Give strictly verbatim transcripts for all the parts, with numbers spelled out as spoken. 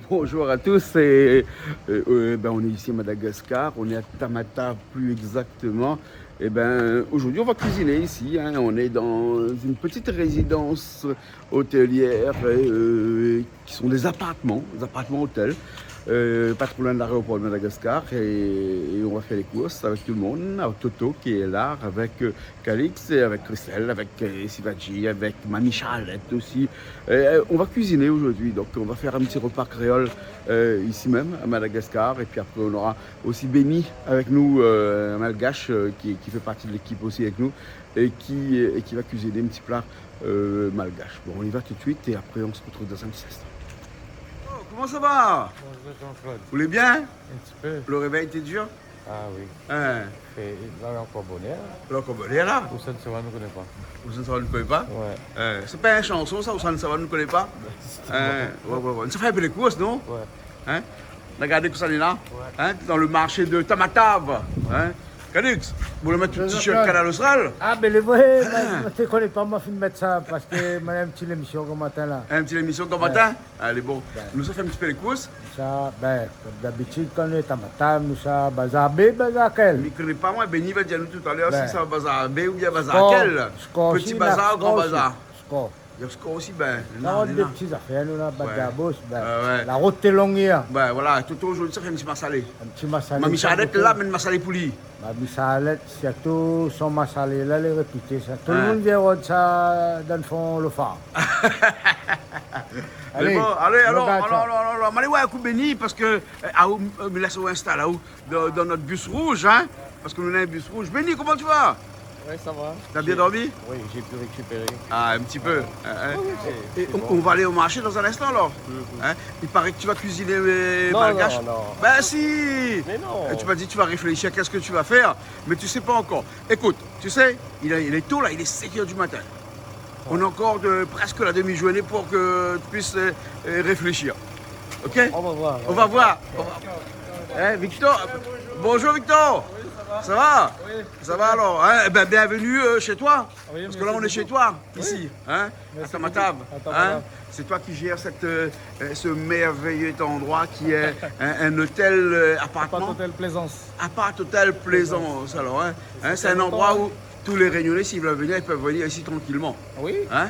Bonjour à tous, et, euh, euh, ben, on est ici à Madagascar, on est à Tamatave plus exactement. Et ben, aujourd'hui, on va cuisiner ici, hein. On est dans une petite résidence hôtelière, euh, qui sont des appartements, des appartements hôtels, euh, pas trop loin de l'aéroport de Madagascar. Et, et on va faire les courses avec tout le monde, avec Toto qui est là, avec, euh, Calix, et avec Christelle, avec, euh, Sivadji, avec Mamie Charlette aussi. Euh, on va cuisiner aujourd'hui, donc on va faire un petit repas créole, euh, ici même, à Madagascar. Et puis après, on aura aussi Benny avec nous, euh, un malgache, euh, qui, qui fait partie de l'équipe aussi avec nous, et qui, euh, et qui va cuisiner un petit plat, euh, malgache. Bon, on y va tout de suite et après, on se retrouve dans un petit instant. Oh, comment ça va ? Bonjour Jean-Claude. Vous allez bien ? Un petit peu. Le réveil était dur ? Ah oui. Hein. Fé, la, lé ankor bonèr. Lé ankor bonèr, la. Ousa nou sava, nou koné pa. Ousa nou sava, nou koné pa. Ouais. Hein, sé pa in shanson, sa, Ousa nou sava, nou koné pa. Hein, ouais, ouais, ouais. Nou sa fé in pé lé kours, non ? Ouais. Hein ? Nou la gard kosa néna. Ouais. Hein ? Dans le marché de Tamatave. Hein ? Calix, ou la mèt out t-shirt Kanal Austral. Ah, ben, lé vré, ben, mi koné pa, ma fine mèt sa, parske ma néna in ti lémisyon gran matin, la. In ti lémisyon gran matin ? Ouais. Alé, bon. Ben. Nou sa fé in ti pé lé kours. Sa, ben, kom dabitid, kan nou lé Tamatave, nou sa bazar bé, bazar kèl ? Mi koné pa, moin, Benny va dir anou talèr si sa bazar bé oubien bazar kèl. Petit bazar ou grand bazar ? Skor. Skor. Néna skor osi, ben, néna, néna. Dé ti zafèr, nou la, bazar bos, ben, la rout té long yèr. Ouais, ouais. Ben, voilà, Toto, zordi, sa fé in ti masalé. In ti masalé. Mami Charlette la amenn masalé pou li. Mami Charlette, sirtou son masalé la, lé répité, sa. Tout le moun vien voir sa dan fon lo far. Alé, bon, alé, alor, alor, alor, alor, alé, ouais, kou Benny, parske, euh, ah, ou, euh, mi lès aou instal aou dan, dan nout bis rouz, hein, parske nou néna in bis rouz. Benny, comment tu vas ? Ouais, ça va. T'as bien dormi ? Oui, j'ai pu récupérer. Ah, un petit peu, hein, hein. Oui, oui, c'est, c'est bon. Et on, on va aller au marché dans un instant, alors. Mm, mm. Hein ? Il paraît que tu vas cuisiner, euh, malgache. Non, non, non. Ben si. Mais non. Euh, tu m'as dit, tu vas réfléchir, qu'est-ce que tu vas faire ? Mais tu sais pas encore. Écoute, tu sais, il est, il est tôt là, il est sept heures du matin. On a encore de, presque la demi-journée pour que tu puisses, euh, euh, réfléchir. Ok ? On va voir. On va voir. On va voir. Hein, Victor ? Bonjour, Victor. Oui, ça va. Ça va ? Oui. Ça va alors, hein ? Eh ben, bienvenue, euh, chez toi. Oui, merci beaucoup. Parce que là, on est chez toi, ici, hein, à Tamatave, hein. Merci beaucoup. À Tamatave. C'est toi qui gères cette, euh, euh, ce merveilleux endroit qui est un, un hôtel, euh, appartement. Appart Hôtel Plaisance. Appart Hôtel Plaisance, alors, hein. Plaisance. Hein, c'est un endroit où tous les Réunionnais, s'ils veulent venir, ils peuvent venir ici tranquillement. Oui, oui, oui. Hein ?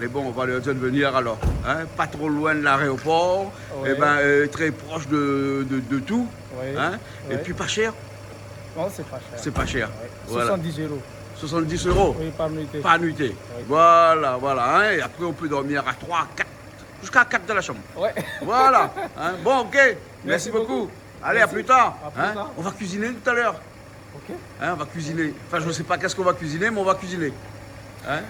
Mais bon, on va leur dire de venir alors, hein, pas trop loin de l'aéroport, eh ben, euh, très proche de, de, de tout, hein, et puis pas cher. Non, c'est pas cher. C'est pas cher. Ouais. Voilà. Soixante-dix euros. Soixante-dix euros ? Oui, par nuitée. Par nuitée. Oui. Voilà, voilà, hein, et après, on peut dormir à trois, à quatre, jusqu'à quatre dans la chambre. Ouais. Voilà, hein. Bon, ok. Merci beaucoup. Merci beaucoup. Allez, à plus tard, hein. Merci. À plus tard. On va cuisiner tout à l'heure. Ok. Hein, on va cuisiner. Enfin, je sais pas qu'est-ce qu'on va cuisiner, mais on va cuisiner. Hein ?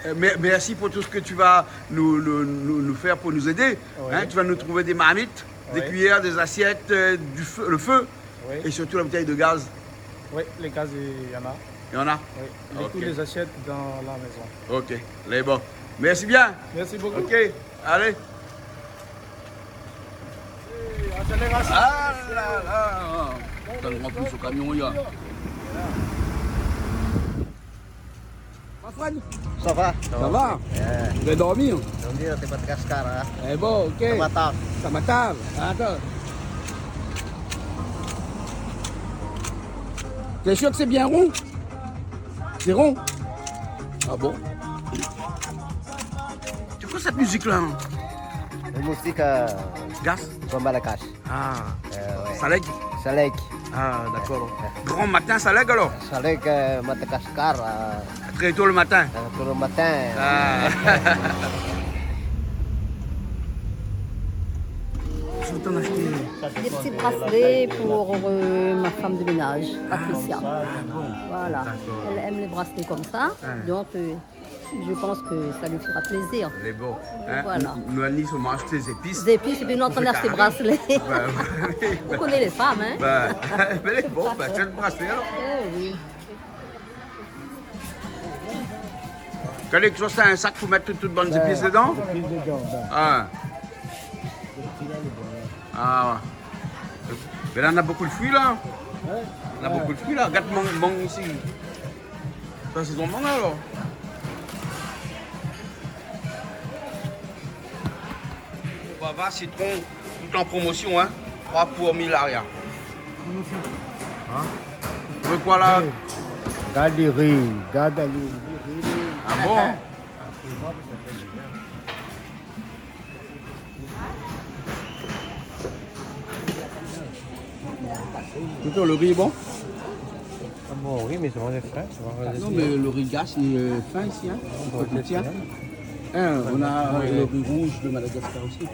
Euh, mer-, merci pour tout ce que tu vas nous, nous, nous, nous faire pour nous aider. Oui. Hein, tu vas nous trouver des marmites, des cuillères, des assiettes, euh, du feu, le feu, et surtout la bouteille de gaz. Oui, le gaz, il y en a. Il y en a ? Oui. Ok. Toutes les assiettes dans la maison. Ok. Lé bon. Merci bien. Merci beaucoup. Ok. Allez. Ah là là. Tann ranpli son kamion, ya. Ma frèr. Ça va ? Ça va ? Bien dormi, hein ? Dormi, c'est Madagascar, hein ? Eh bon, ok. Tamatave. Tamatave. Attends. T'es sûr que c'est bien rond ? C'est rond ? Ah bon ? C'est quoi cette musique-là, hein ? La musique, euh, Gas ? Comme Malgache. Ah. Euh, ouais. Salèg ? Salèg. Ah, d'accord. Ouais. Grand matin, Salèg, alors ? Salèg, euh, Madagascar, euh, très tôt le matin. Euh, tôt le matin. Ah. Je vais t'en acheter. Des petits bracelets pour, euh, ma femme de ménage, Patricia. Ah bon. Voilà. D'accord. Elle aime les bracelets comme ça. Ah. Donc, euh, je pense que ça lui fera plaisir. Lé bon. Hein ? Voilà. Nou, nou, nou, nou ashté zépis. Zépis, épi nou ashté braslé. Ben, oui. Ou koné lé fanm, hein ? Ben, ben, lé bon, ben, ashté braslé, alor. Eh oui. Kalé k'sois, sé in sak pou mèt tout, tout bann zépis dedan ? Zépis dedan, ben. Ah. Ah ouais. Mé la, na bonpé de fri la. Ouais. Na bonpé de fri la. Gard mang, mang isi. Sa, sé son mang, alor. Goava, sitron. Tout an promosion, in. Troi pou mil aria. Promosion. In ? Ou vé koi la ? Gard lo ri, gard lo ri. A bon ? Toto, lo ri lé bon ? A bon, wi, mé sé vré, sé vré. Non, mé lo ri gras lé, eu, fin isi, in. Fo gout, in. In, nou na lo ri rouz de Madagascar osi.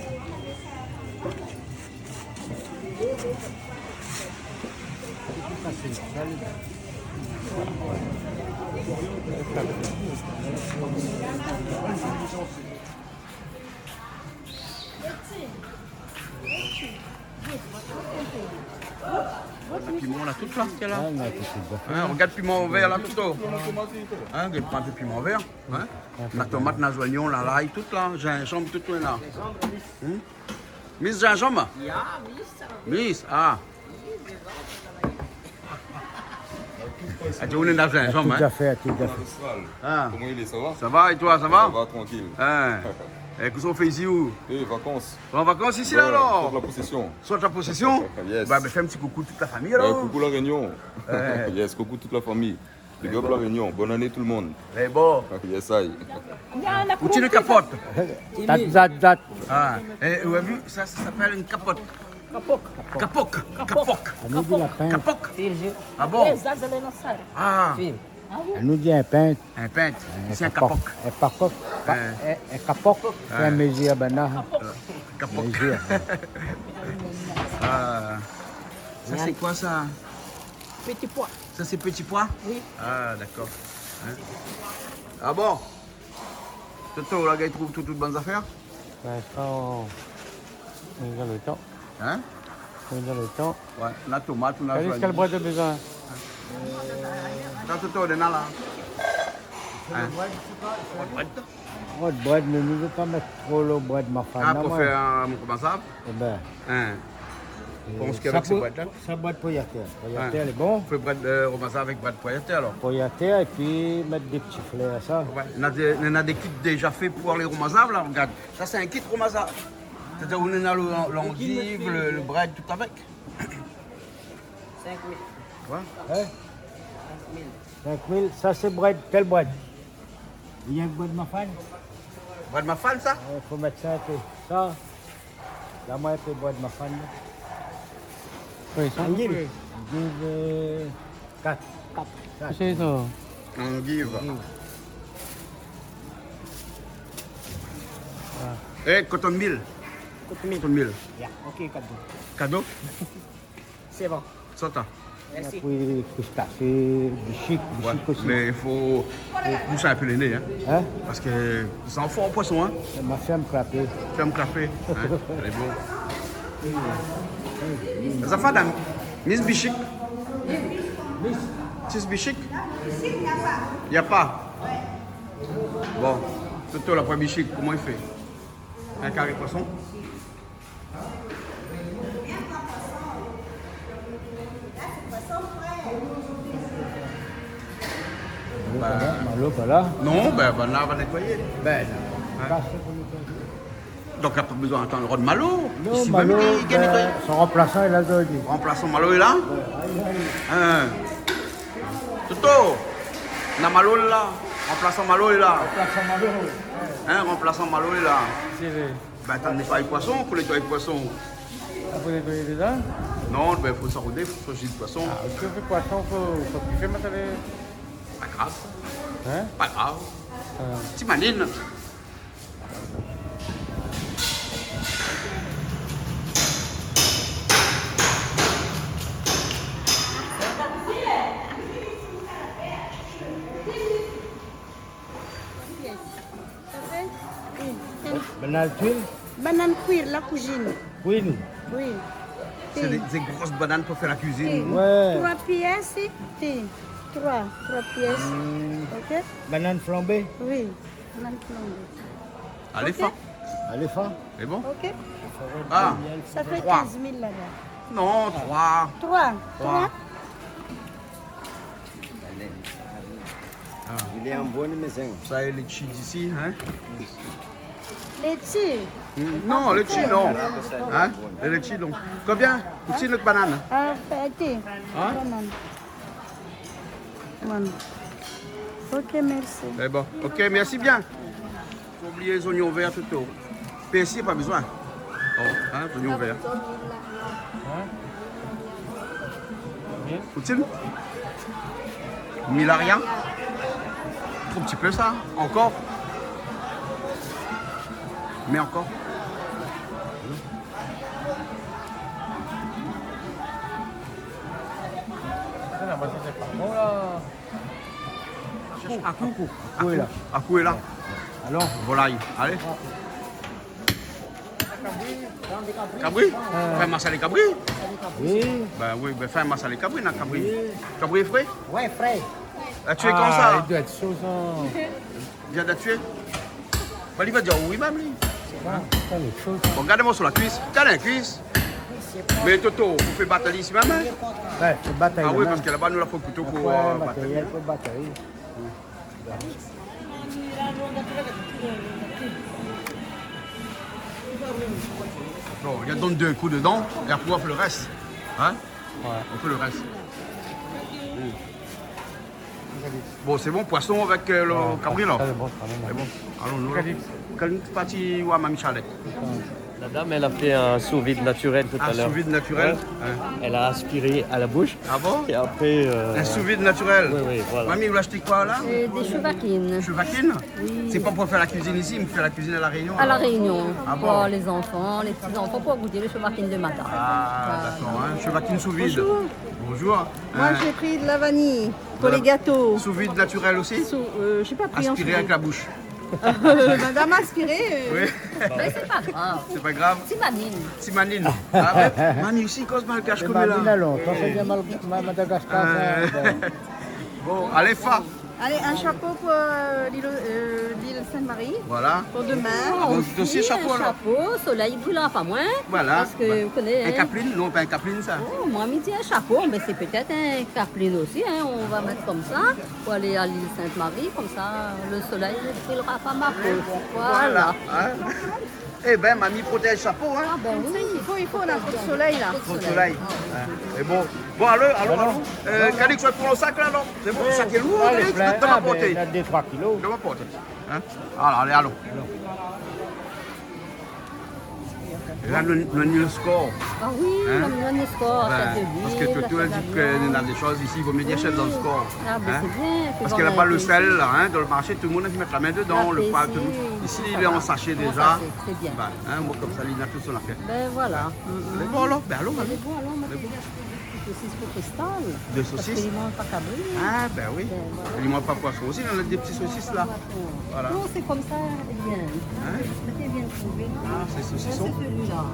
Piman, nou na tout la, tiens la. A, nou na tout. In, rogard piman vèr la, Toto. In, gèt pa in pé piman vèr, in. Nou na tomat, nou na zoignon, nou na lay, tout la, zinzanm, tout la. In ? Miss Zinzanm ? Ya, Miss. Miss, a. A, ou lé dan Zinzanm, in ? Tout à fait, tout à fait. A. Koman i lé, sa va ? Sa va, é toi, sa va ? Sa va, trankil. In. É kosa ou fé isi, ou ? É, vakans. Ou an vakans isi, la, alor ? Sort la posésion. Sort la posésion ? Yes. Ba, bin, fé in ti koukou tout la fami, alor. Koukou La Rényon. Yes, koukou tout la fami. Big up La Rényon. Bone ané tout lo moun. Lé bon. Yes I. Ou tien in kapot. Zat, zat, zat. A, é, ou la vi, sa, sa i apèl in kapot. Kapok. Kapok. Kapok. Kapok. A, nou di la pint. Kapok. A bon ? É, zat, zat lé dan sa. A. Fim. A wi. A, nou di in pint. In pint. In kapok. Sé in kapok. In kapok. Pa, in, in kapok. Sé in mezir, bin la. Kapok. Mezir. A. Sa, sé koi, sa ? Pti poi. Sa, sé pti poi ? Wi. A, dakor. In ? A bon ? Toto, la, i trouv tout, tout bann zafèr ? Pou linstan, nou gingn lo tan. In ? Nou gingn lo tan. Wé, la tomat, nou na zoignon. Kèl brèd ou la bezoin ? La, Toto, néna la. In ? Rod brèd, mé nou vé pa mèt tro lo brèd mafane, a, pou fé in romazav ? Ében. In. Pans ke avèk sa brèd la. Sa brèd poyatèr. Poyatèr, lé bon. Fé brèd, eu, romazav avèk brèd poyatèr, alor. Poyatèr, épi mèt dé pti flèr, sa. Wé. Néna dé, néna dé kit déza fé pou lé romazav, la, rogard. Sa, sé in kit romazav. Sétadir, ou néna lo, landiv, lo, lo brèd, tout avèk. Sink mil. Wé. In ? Sink mil. Sink mil, sa sé brèd, kèl brèd ? Rienk brèd mafane. Brèd mafane, sa ? Wé, fo mèt sa in pé. Sa, la, moin, in pé brèd mafane, la. Wi, sa, angiv. Angiv, eu, kat. Kat. Kat. Sé sa. Angiv. Angiv. A. É, koton mil. Koton mil. Koton mil. Ya, oké, kado. Kado ? Sé bon. Sota. Mèrsi. Apré, krustasé, bishik, bishik osi. Wé, mé i fo, fo bous in pé lo né, in. In ? Parske sa i fé in poison, in. Ma fèm krapé. Fèm krapé, in. Lé bon. Sa fé dam, Miss Bishik. Miss Bishik. Na pa. Bon, Toto, la, pou bishik, koman i fé ? In kari poison ? Ba, malo pa la. Non, bin, banna va nétoiyé. Bin, in. Donk, la pa bezoin atann rod malo. Non, isi, malo, bin, li gingn nétoiyé. Son ranplasan lé la zordi. Ranplasan malo lé la ? Wé, ayi, ayi. In. Toto, na malo la. Ranplasan malo lé la. Ranplasan malo. In, ranplasan malo lé la. Sé vré. Bin, atann, nétoiy poison, pou nétoiy poison. A, fo nétoiyé déza ? Non, bin, fo sa rodé, fo sa jis poison. A, oké, fé poison, fo, fo kifé, mé sa lé... Pa grav. In ? Pa grav. A. Ti malin. Sa fé in. Banane kui ? Banane kui, la kuizine. Kui ? Wi. Sé dé, dé gro banane pou fé la kuizine. Wé. Troi pièss, té. Troi, troi pièss. Hmm. Oké ? Banane flanbé ? Wi, banane flanbé. Aléfan. Oké. Aléfan. Sé bon ? Oké. A. Sa fé kinz mil laba. Non, troi. Troi. Troi. Troi. A. Li lé an bon mézin. Sa, lé litchi d'isi, in ? Létshi. Hmm, non, létshi, non. Hin ? Lé létshi, non. Konbien ? Poutine avèk banane ? Ah, fèté. Hin ? Banane. Banane. Ok, mèrsi. Sé bon. Ok, mèrsi bien. Fo oublié lé zoignon vèr tout otour. Pèrsi, pa bezoin. Oh, hin, zoignon vèr. Hin ? Poutine ? Mille rien. Tro ti pé sa. Ankor. Mé ankor. Sa la, moin, sé pa bon, la. Akou. Akou. Akou lé la. Akou lé la. Alor ? Volay. Alé. Kabri ? Euh. Fé in masalé kabri ? Oui. Bin oui, bin fé in masalé kabri, na kabri. Oui. Kabri fré ? Ouais, fré. La tié kan sa ? Ah, li doi èt sho, sa. Vien d'èt tié. Bin, li va dir oui mèm, li. Sé pa, sa lé sho, sa. Bon, gard in morso la kuis. Gard la kuis. Mé Toto, ou fé batay isi mèm, hin ? Ouais, fo batay mèm. Ah oui, parske laba, nou la fo kouto pou, euh, batay. Fo batay. Bon, li donn dé kou dedan, é apré, ou fé lo rès. Hin ? Ouais. Ou fé lo rès. Bon, sé bon, poison avèk, euh, lo kabri, la. Ouais, sa lé bon, sa lé bon. Sé bon. Alon, nou. Kalix, parti oir Mami Charlette. La dame, elle a fait un sous-vide naturel tout à l'heure. Un sous-vide naturel ? Ouais. Hin. Elle a aspiré à la bouche. Ah bon ? Et après, euh, un sous-vide naturel ? Oui, oui, voilà. Mami, ou la ashté koi, la ? Euh, des chevakines. Chevakines ? Oui. Sé pa pou fé la kuizine isi, mé fé la kuizine à La Réunion, alor ? À La Réunion. Ah bon ? Pour les enfants, les petits-enfants, pour goûter le chevaquine de matin. Ah, d'accord, hin. Chevakine sous vide. Bonjour. Bonjour. Moi, euh, j'ai pris de la vanille pour les gâteaux. Sous vide naturel aussi ? Sous, euh, j'ai pas pris en sous vide. Aspiré avec la bouche. Euh, madame a aspiré, euh. Oui. Mé sé pa grav. Sé pa grav. Ti manine. Ti manine. Ah, mé Mami osi i koz malgash konm la. Sé Manine, alor. Kan sé bien mal-, Ma-, Madagascar, sa, euh, bon. Bon, alé, Fa. Alé, in shapo pou, euh, lil, euh, lil Sainte-Marie. Voilà. Pou domin. Ah bon, osi, in shapo, la. Osi, in shapo, solèy i bril pa moin. Voilà. Parske, ou koné, hin. In kaprin, non, pa in kaprin, sa. Oh, moin, mi di in shapo, mé sé pétèt in kaprin osi, hin, ou va mèt konmsa, pou alé a lil Sainte-Marie, konmsa, lo solèy i bril pa ma po. Voilà. Voilà, hin. Eh ben, Mami protèz shapo, hin. Ah ben oui. I fo, i fo, na tro de solèy, la. Tro de solèy. Hin. É bon. Bon, alé, alon, alon. Euh, Calix, ou pran lo sak, la, non ? Sé bon, lo sak lé lour, Calix, mé nou va porté. Ah, ben, na dé, troi kilo. Nou va porté. Hin ? Alé, alé, alon. É la, nou, nou ni lo skor. Ah oui, nou ni lo skor, sa sé bien, parske Toto la di ke néna dé shoz isi, i vo mié ashté dan lo skor. Ah, ben, sé bien. Parske laba, lo sèl, la, hin, dan lo marshé, tout lo moun i mèt la min dedan, lo pa, tout. Isi, lé an sashé déza. An sashé, sé bien. Bah, hin, moin, konmsa, li na tout son afèr. Ben voilà. Lé bon, alor ? Ben, alon, alon. Lé bon, alon, ma fille. Sosis pou Kristal. Dé sosis ? Parske li manz pa kabri. Ah, ben oui. Ben voilà. Li manz pa poison osi, néna dé ti sosis la. Voilà. Non, sé konmsa, li vien. Hin ? Li vien trouvé. Ah, sé sosison. Sa, sé seli-la.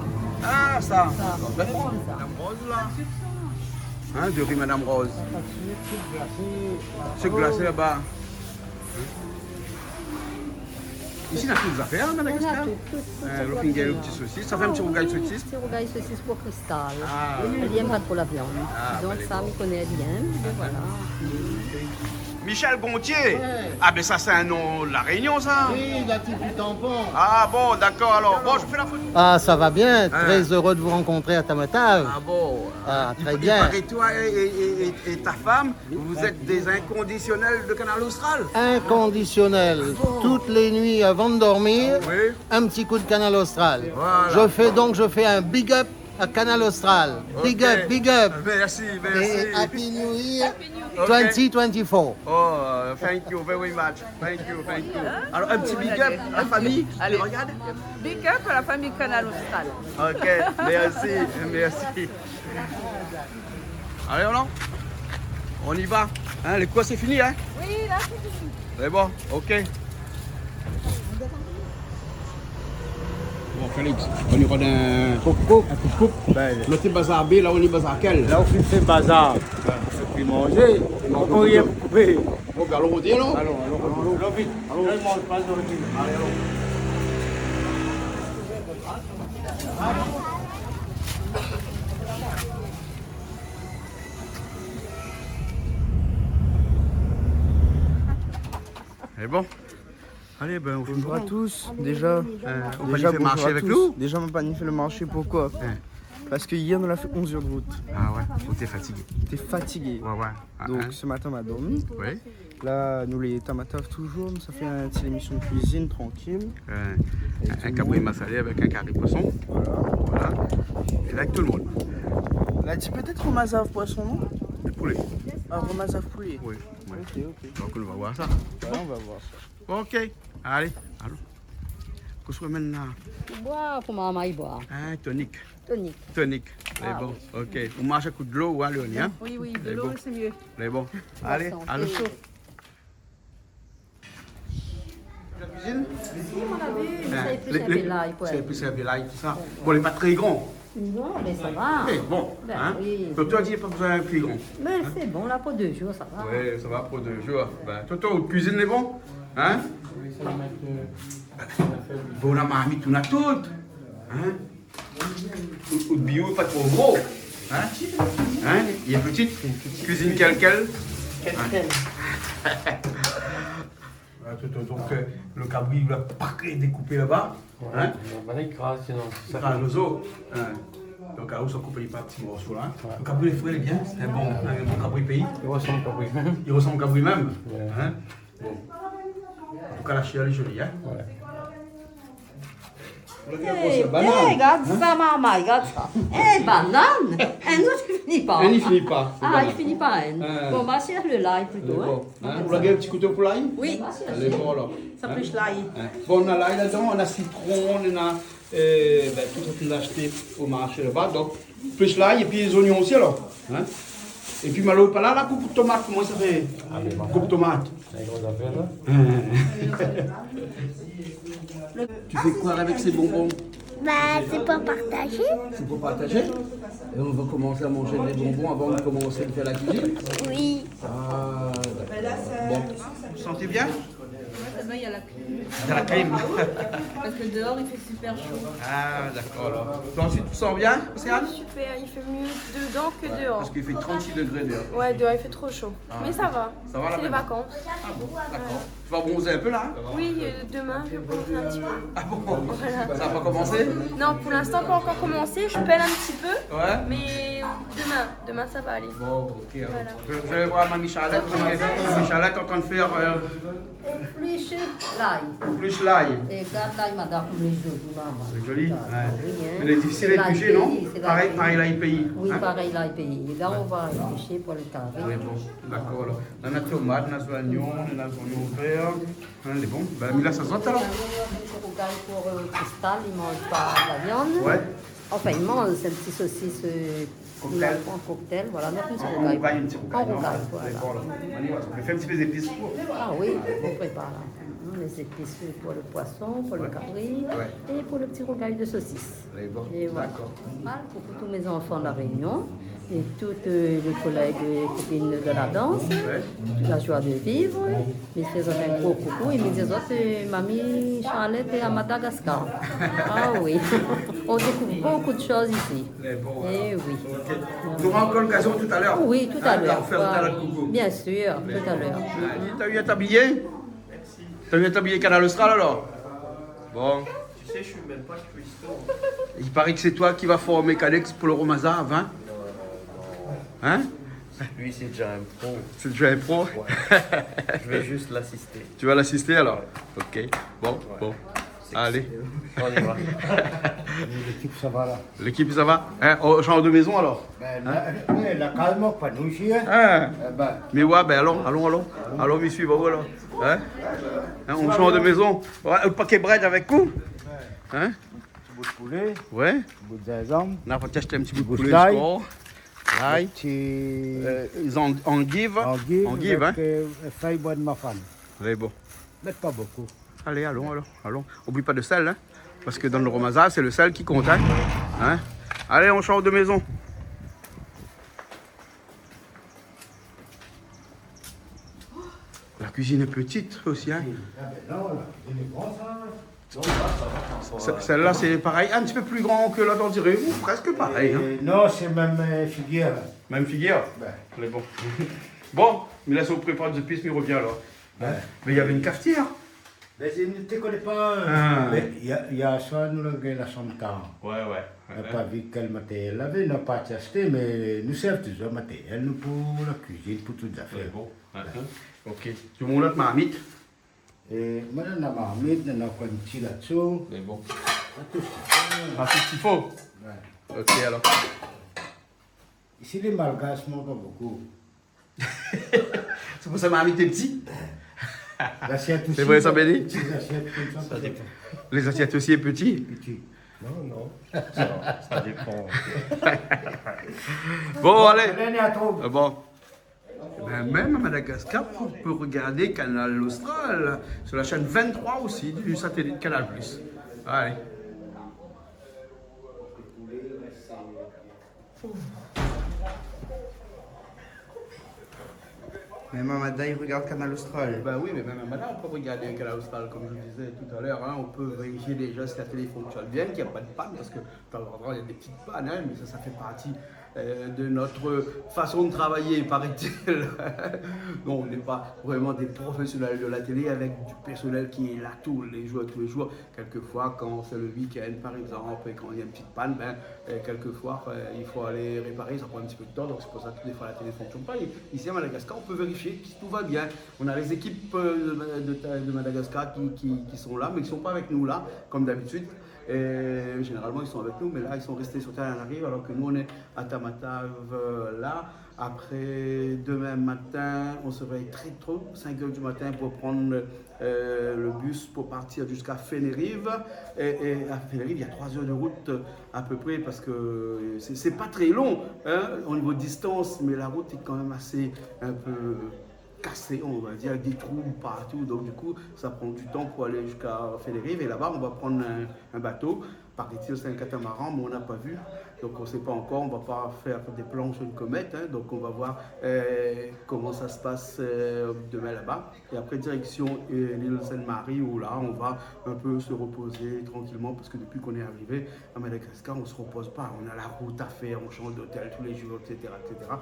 Ah, sa. Sa, sé konmsa. Madame Rose, la. Hin, de ri Madame Rose. Sik glasé. Sik glasé laba. Isi, na tout zafèr, hin, Madagascar. Néna tout, tout, tout. Hin, lo fingé, lo ti sosis. Sa fé in ti rougay sosis. Ah oui, ti rougay sosis pou Kristal. Ah. Li èm pa tro la viann. Ah, donk sa, mi koné bien, mé voilà. Michel Gontier. Ouais. Ah, ben sa, sé in non La Rénion, sa. Oui, la ti fi Tampon. Ah bon, dakor, alor. Bon, je fais la photo. Ah, ça va bien. Très heureux de vous rencontrer à Tamatave. Ah bon. Ah, très bien. Il paraît, toi et, et, et, et ta femme, vous êtes des inconditionnels de Kanal Austral. Inconditionnels. Bon. Toutes les nuits avant de dormir, un petit coup de Kanal Austral. Voilà. Je fais donc, je fais un big up à Kanal Austral. Big up, big up. Merci, merci. Et Happy New Year twenty twenty-four. Oh, euh, thank you very much. Thank you, thank you. Alors, un petit big up à la famille qui regarde. Big up à la famille Kanal Austral. Ok, merci, merci. Allez, on, on y va. Hein, les courses, c'est fini, hein ? Oui, là, c'est fini. C'est bon, ok. Bon, Calix, on y va dans un coupe-coupe. Ben, l'autre bazar B, là, on est bazar quel ? Là, on fait bazar. Ouais. On fait plus manger. On peut rien couper. Bon, ben, allons, on dit, non ? Allons, allons, allons, allons vite. Allons. Là, il mange pas de nourriture. Allez, allons. C'est bon ? Alé, bin, bonjour à tous. Déza, euh, ou la pa fé lo marshé avèk nou ? Déza, nou la pa fé lo marshé. Poukosa ? Parske yèr nou la fé onz èr de rout. Ah ouais, ou té fatigé. Té fatigé. Ouais, ouais. Donk, se matin, nou la dormi. Oui. La, nou lé taf, taf touzour, nou sa fé in ti émision de kuizine, trankil. Euh, in kabri masalé avèk in kari poison. Voilà. Voilà. É la, avèk tout lo moun. La di pétèt romazav poison, non ? Poulé. Ah, romazav poulé. Oui, oui. Ok, ok. Donk, nou va voir sa. Ouais, nou va voir sa. Ok, alé, alon. Kosa ou amenn la ? Boi, pou momon i boi. Ah, tonik. Tonik. Tonik. Lé bon, oui. Ok. Ou marsh akout dolo, ou alé, hein ? Oui, oui, dolo, sé myé. Lé bon. Alé, alon. Poison. La kuizine ? Si, mon avi, sa i plis in pé lay, koi. Sa i plis in pé lay, tousa. Bon, lé pa tré gran. Non, mé sa va. Mé bon, hein. Bin oui. Donk, ou la di pa bezoin pli gran. Mé sé bon, la, pou dé zour, sa va. Ouais, sa va pou dé zour. Bin, Toto, out kuizine lé bon, hein ? Oui, sa va mèt, euh, bon, la marmit, ou na tout, hein ? Out, out bio, pa tro gro, hein ? Hein ? Lé pti, kuizine kèl, kèl. Kèl, kèl. Voilà, Toto, donk, euh, lo kabri, ou la pa dékoupé laba, hein ? Ouais, nou va pa krazé, sinon, sa i kraz lo zo, hein. Donk, alor, sa koup par ti morso, la. Ouais. Lo kabri, lé fré, lé bien. Sé in bon, in bon kabri péi. I resanm kabri mèm. I resanm kabri mèm, hein. Bon. An tou ka, la shèr lé zoli, hein. Ouais. Ou la fé in morso banane, hein ? Eh, gard sa, momon, gard sa. Eh, banane. Inn i fini pa. Inn i fini pa, sé banane. Ah, i fini pa, hein. Bon, ma shèr, lo lay plito, hein. Bon, hein, ou la gingn in ti kouto pou lay ? Oui. Lé bon, alor. Sa plis lay. Hein ? Bon, nou na lay ladan, nou na sitron, nou na, euh, bin, tout sa ke nou la ashté o marshé laba. Donk, plis lay épi lé zoignon osi, alor. Hein ? Épi, Malo lé pa la, la, koup tomat, koman sa i fé ? Ah, mé bon. Koup tomat. Sa i gro zafèr, la. Tu fais quoi avec ces bonbons ? Bah, c'est pour partager. C'est pour partager ? Et on va commencer à manger les bonbons avant de commencer de faire la cuisine ? Oui. Ah, d'accord. Bon. Vous vous sentez bien ? Ouais, ça va, il y a la clim. Il y a la clim. Parce que dehors, il fait super chaud. Ah, d'accord, alors. Toi aussi, tu te sens bien, Océane ? Oui, super, il fait mieux dedans que dehors. Ouais, parce qu'il fait trente-six degrés dehors. Ouais, dehors, il fait trop chaud. Ah, ouais. Mais ça va. Ça va, là, maintenant ? C'est les vacances. Ah bon, d'accord. Tu vas bronzer un peu, là, hein ? Oui, euh, demain, je vais bronzer un petit peu. Ah bon ? Voilà. Ça a pas commencé ? Non, pour l'instant, pas encore commencé. Je pèle un petit peu. Ouais. Mais demain, demain, ça va aller. Bon, ok, alors. Voilà. Je, je vais voir Mamie Charlotte. Mamie Charlotte est en train de faire, euh, éplucher l'ail. Éplucher l'ail. É gard lay, madam, lé zoli, momon. Lé zoli, ouais. Ah oui, hein. Mais lé difisil a éplushé, non ? Lay péi, sé lay péi. Parèy, parèy lay péi, hein ? Oui, parèy lay péi. É la, nou va éplushé pou lo kari. Oui, bon, d'accord, alors. Nou na tomat, nou na zoignon, nou na zoignon vèr. Hein, lé bon. Bin, mi la sa zot, alor. Sé in ti rougay pou, euh, Cristal, li manz pa la viann. Ouais. Anfin, li manz, sé in ti sosis, euh, cocktail. An cocktail, voilà, nou la fé in ti rougay. An rougay, in ti rougay, non ? An rougay, voilà. Lé bon, alor. Nou fé in ti pé zépis pou. Ah oui, nou prépar, la. Lé zépis pou lo poison, pou lo kari, é pou lo ti rougay de sosis. Lé bon. É voilà. D'accord. Mal pou tout mé zanfan La Rényon é tout, euh, lé kolèg é kopine de la dans, la joie de vivre. Mi fé azot in gro koukou é mi di azot, euh, Mamie Charlotte est à Madagascar. Ah oui. On découvre beaucoup de choses ici. Lé bon, alor. Eh oui. Ok. Nou nora ankor lokazion talèr. Oui, talèr. Hein, nou va fé in ti koukou. Bien sûr, talèr. Ouais, ou la bien abiy ? Ou la bien abiy Kanal Austral, alor ? Bon. Tu sais, je suis même pas cuistot. Il paraît que c'est toi qui vas former Calix pour le romazav, hein ? Non, non, non. Hein ? Lui, c'est déjà un pro. C'est déjà un pro ? Ouais. Je vais juste l'assister. Tu vas l'assister, alors ? Ouais. Ok. Bon, bon. Allez. On y va. L'équipe, ça va, là ? L'équipe, ça va ? Hein, on change de maison, alors ? Bin, la, la, la kalm pa nou isi, hein ? Hein ? Eh bin. Mé ouais, bin, alon, alon, alon. Alon, mi suiv aou, alor. Hein ? Hein, on change de maison. Ouais, in paké brèd avèk ou ? Hein ? Ti bout poulé. Ouais. Ti bout zinzanm. Nou la ashté in ti bout poulé, lay. Lay. Ti, euh, angiv. Angiv, angiv, hein. Avèk, euh, fèy boi de mafane. Lé bon. Mèt pa bokou. Allez, alon, alon, alon. Oubli pa de sèl, hein. Parske dan lo romazav, sé lo sèl ki kont, hein. Hein ? Allez, on change de maison. La cuisine est petite aussi, hein. Ah bin non, la kuizine lé gran, sa. Sèl-la, sé parèy, in ti pé pli gran ke lot, on diré. Ou, prèsk parèy, hein. Euh, non, sé mèm, euh, figir, la. Mèm figir ? Bin. Lé bon. Bon, mi lès aou prépar zépis, mi revien alor. Bin. Mé navé in kafetièr. Mé si nou té koné pa, Ah. mé yèr, yèr soir, nou la gingn la shanm tar. Ouais, ouais, ouais. Nou la pa vi kèl matérièl lavé, nou la parti ashté, mé nou sèrv touzour matérièl, nou, pou la kuizine, pou tout zafèr. Lé bon. Ah, hein. Ok. Ou mont la marmit ? É moin, néna marmit, néna ankor in ti la-dso. Lé bon. Pa tout sak i fo. Pa tout sak i fo. Ouais. Ok, alor. Isi, lé malgash, i manz pa bokou. Sé pou sa marmit lé pti. Lasièt osi. Sé vré sa, Béni ? Ti lasièt konmsa, Sa pou dépan. Lé zasièt osi lé pti ? Pti. Non, non. Sa, sa dépan. Bon, alé. Alé, ni a tout. Ah bon. Ben, même à Madagascar, on peut regarder Kanal Austral sur la chaîne vingt-trois aussi, du satellite Kanal plus. Allez. Même à Mada, il regarde Kanal Austral. Bah oui, mais même à Mada, on peut regarder Kanal Austral, comme je vous disais tout à l'heure, hein, on peut vérifier déjà si la télé fonctionne bien, qu'il n'y a pas de panne, parce que de temps en temps, il y a des petites pannes, hein, mais ça, ça fait partie, euh, de notre façon de travailler, paraît-il. Non, on n'est pas vraiment des professionnels de la télé avec du personnel qui est là tous les jours, tous les jours. Quelquefois, quand c'est le week-end, par exemple, et quand il y a une petite panne, ben, euh, quelquefois, euh, il faut aller réparer, ça prend un petit peu de temps, donc c'est pour ça que des fois la télé ne fonctionne pas. Et ici à Madagascar, on peut vérifier que tout va bien. On a les équipes, euh, de, de, de Madagascar qui, qui, qui sont là, mais qui sont pas avec nous là, comme d'habitude. Et généralement, ils sont avec nous, mais là, ils sont restés sur Tananarive, alors que nous, on est à Tamatave, euh, là. Après, demain matin, on se réveille très tôt, cinq heures du matin, pour prendre, euh, le bus pour partir jusqu'à Fenerive. Et, et à Fenerive, il y a trois heures de route, euh, à peu près, parce que c'est, c'est pas très long, hein, au niveau distance, mais la route est quand même assez, un peu cassée, on va dire, avec des trous partout. Donc, du coup, ça prend du temps pour aller jusqu'à Fenerive. Et là-bas, on va prendre un, un bateau. Paraît-il, c'est un catamaran, mais on n'a pas vu. Donc, on sait pas encore. On va pas faire des plans sur une comète, hein. Donc, on va voir, euh, comment ça se passe, euh, demain là-bas. Et après, direction, euh, l'île Sainte-Marie, où là, on va un peu se reposer tranquillement, parce que depuis qu'on est arrivé à Madagascar, on se repose pas. On a la route à faire, on change d'hôtel tous les jours, et cetera, et cetera.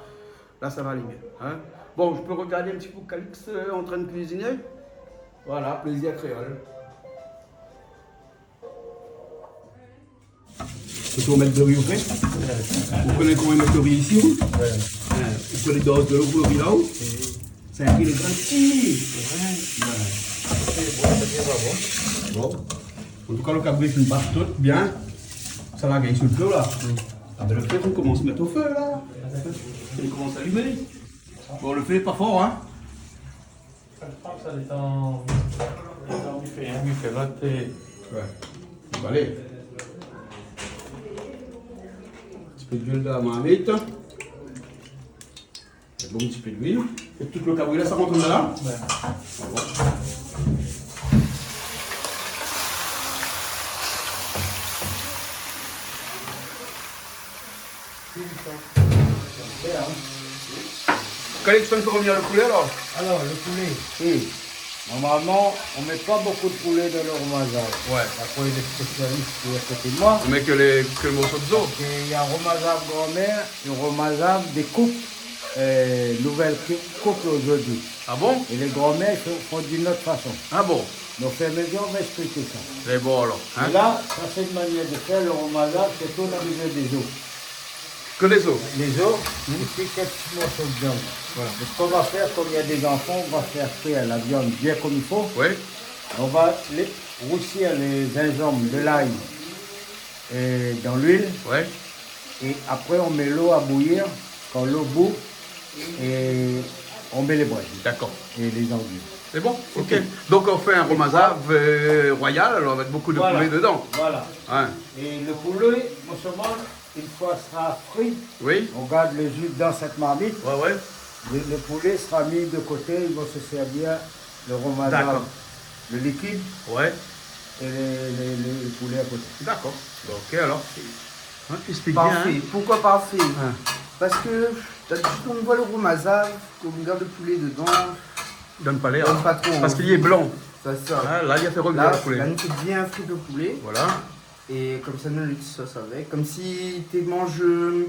Là, ça va aller mieux, hein. Bon, je peux regarder un petit coup Calix, euh, en train de cuisiner ? Voilà, plaisir créole. Ou koné koman i mèt lo ri isi, ou ? Ouais. Hein, ou koné lo dos de lo ri la, ou ? Sé in ri lé granti. Ouais. Ouais. Sé bon, sé bien, sa va. Bon. An tou ka, lo kabri la fine bat tout bien. Sa la gingn sou lo fé la. Mm. Ah ben, lo fé, ou komans mèt o fé la. Ou komans alimé. Bon, lo fé lé pa for, hein. Sa lé pa, sa lé dan, dan bifé, hein, bifé la, té. Ouais. Bon, alé. In ti pé d'luil dan la marmit. É bon, in ti pé d'luil. É tout lo kabri la, sa i rant dan la ? Ouais. Voilà. Kalixton, fo revnir lo poulé, alor ? Alor, lo poulé. Hmm. Normalman, on mèt pa bokou d'poulé dan lo romazav. Ouais. Apré, lé spésialis lé a koté d'moin. Ou mèt ke lé, ke lo morso d'zo. Parske néna romazav granmèr é romazav dé koup, euh, nouvèl ki, koup zordi. Ah bon ? É lé granmèr i fé, fé d'in ot fason. Ah bon ? Donk, fé mézin, on va ésplik sa. Lé bon, alor, hein ? É la, sa sé in manièr de fèr lo romazav, sé tout, nou la bezoin dé zo. Ke lé zo ? Lé zo, hmm, épi kèk ti morso d'viann. Voilà. Donk, sak nou va fèr, kom néna dé zanfan, nou va fèr kui la viann bien kom i fo. Oui. Nou va lé, rousi lé zinzanm, de lay, euh, dan luil. Ouais. É apré, on mèt lo a bouyir. Kan lo bou, é on mèt lé brèd. D'accord. É lé zanguiy. Sé bon ? C'est tout. Ok. Donk, ou fé in romazav, euh, royal, alor, avèk bokou de poulé dedan. Voilà. Ouais. É lo poulé, non solman, une fois sera frit, oui, on garde le jus dans cette marmite. Ouais, ouais. Le, le poulet sera mis de côté, ils vont se servir le romazav, d'accord, le liquide, ouais, et le, le, le, le poulet à côté. D'accord. Bon, ok, alor. Hein, tu expliques bien, hein. Parfait. Pourquoi parfait ? Hein. Parske d'abitid, kan ou voi lo romazav, kan ou gard lo poulé dedan, donn pa lèr, donn pa tro anvi. Parske li lé blan. Sé sa. Hein, la, li la fé revnir lo poulé. La, la, nou fé bien frir lo poulé. Voilà. É komsa, nou mèt in ti sos avèk. Komsi té manz, euh,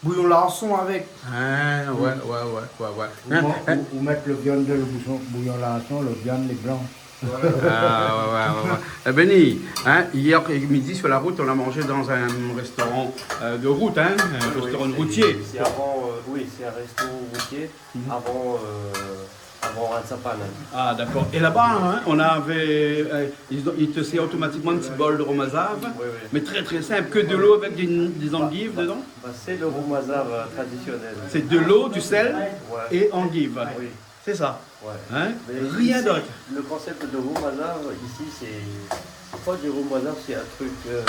bouyon larson avèk. Ah, ouais, ouais, ouais, ouais, ouais. Ou, hein, man-, hein, ou, ou mèt lo viann dan lo bouyon, bouyon larson, lo viann lé blan. Voilà. Ah, ouais, ouais, ouais, ouais. Eh ben, ni, hein, hier midi, sur la route, on a mangé dans un restaurant, euh, de route, hein, un restaurant routier. Oui, oui, c'est, c'est avant, euh, oui, c'est un resto routier, mhm, avant, euh, avant Ransapan, hein. Ah, d'accord. Et là-bas, hein, on avait, euh, ils ont, ils te servent automatiquement un petit bol de romazav, oui, oui, mais très, très simple, que de l'eau avec des, des anguilles dedans. Bah, bah, c'est le romazav, euh, traditionnel. C'est de l'eau, du sel, ouais, et endive. Oui. C'est ça. Ouais. Hein ? Mais rien d'autre. Mais ici, le concept de romazav, ici, c'est, c'est pas du romazav, c'est un truc, euh,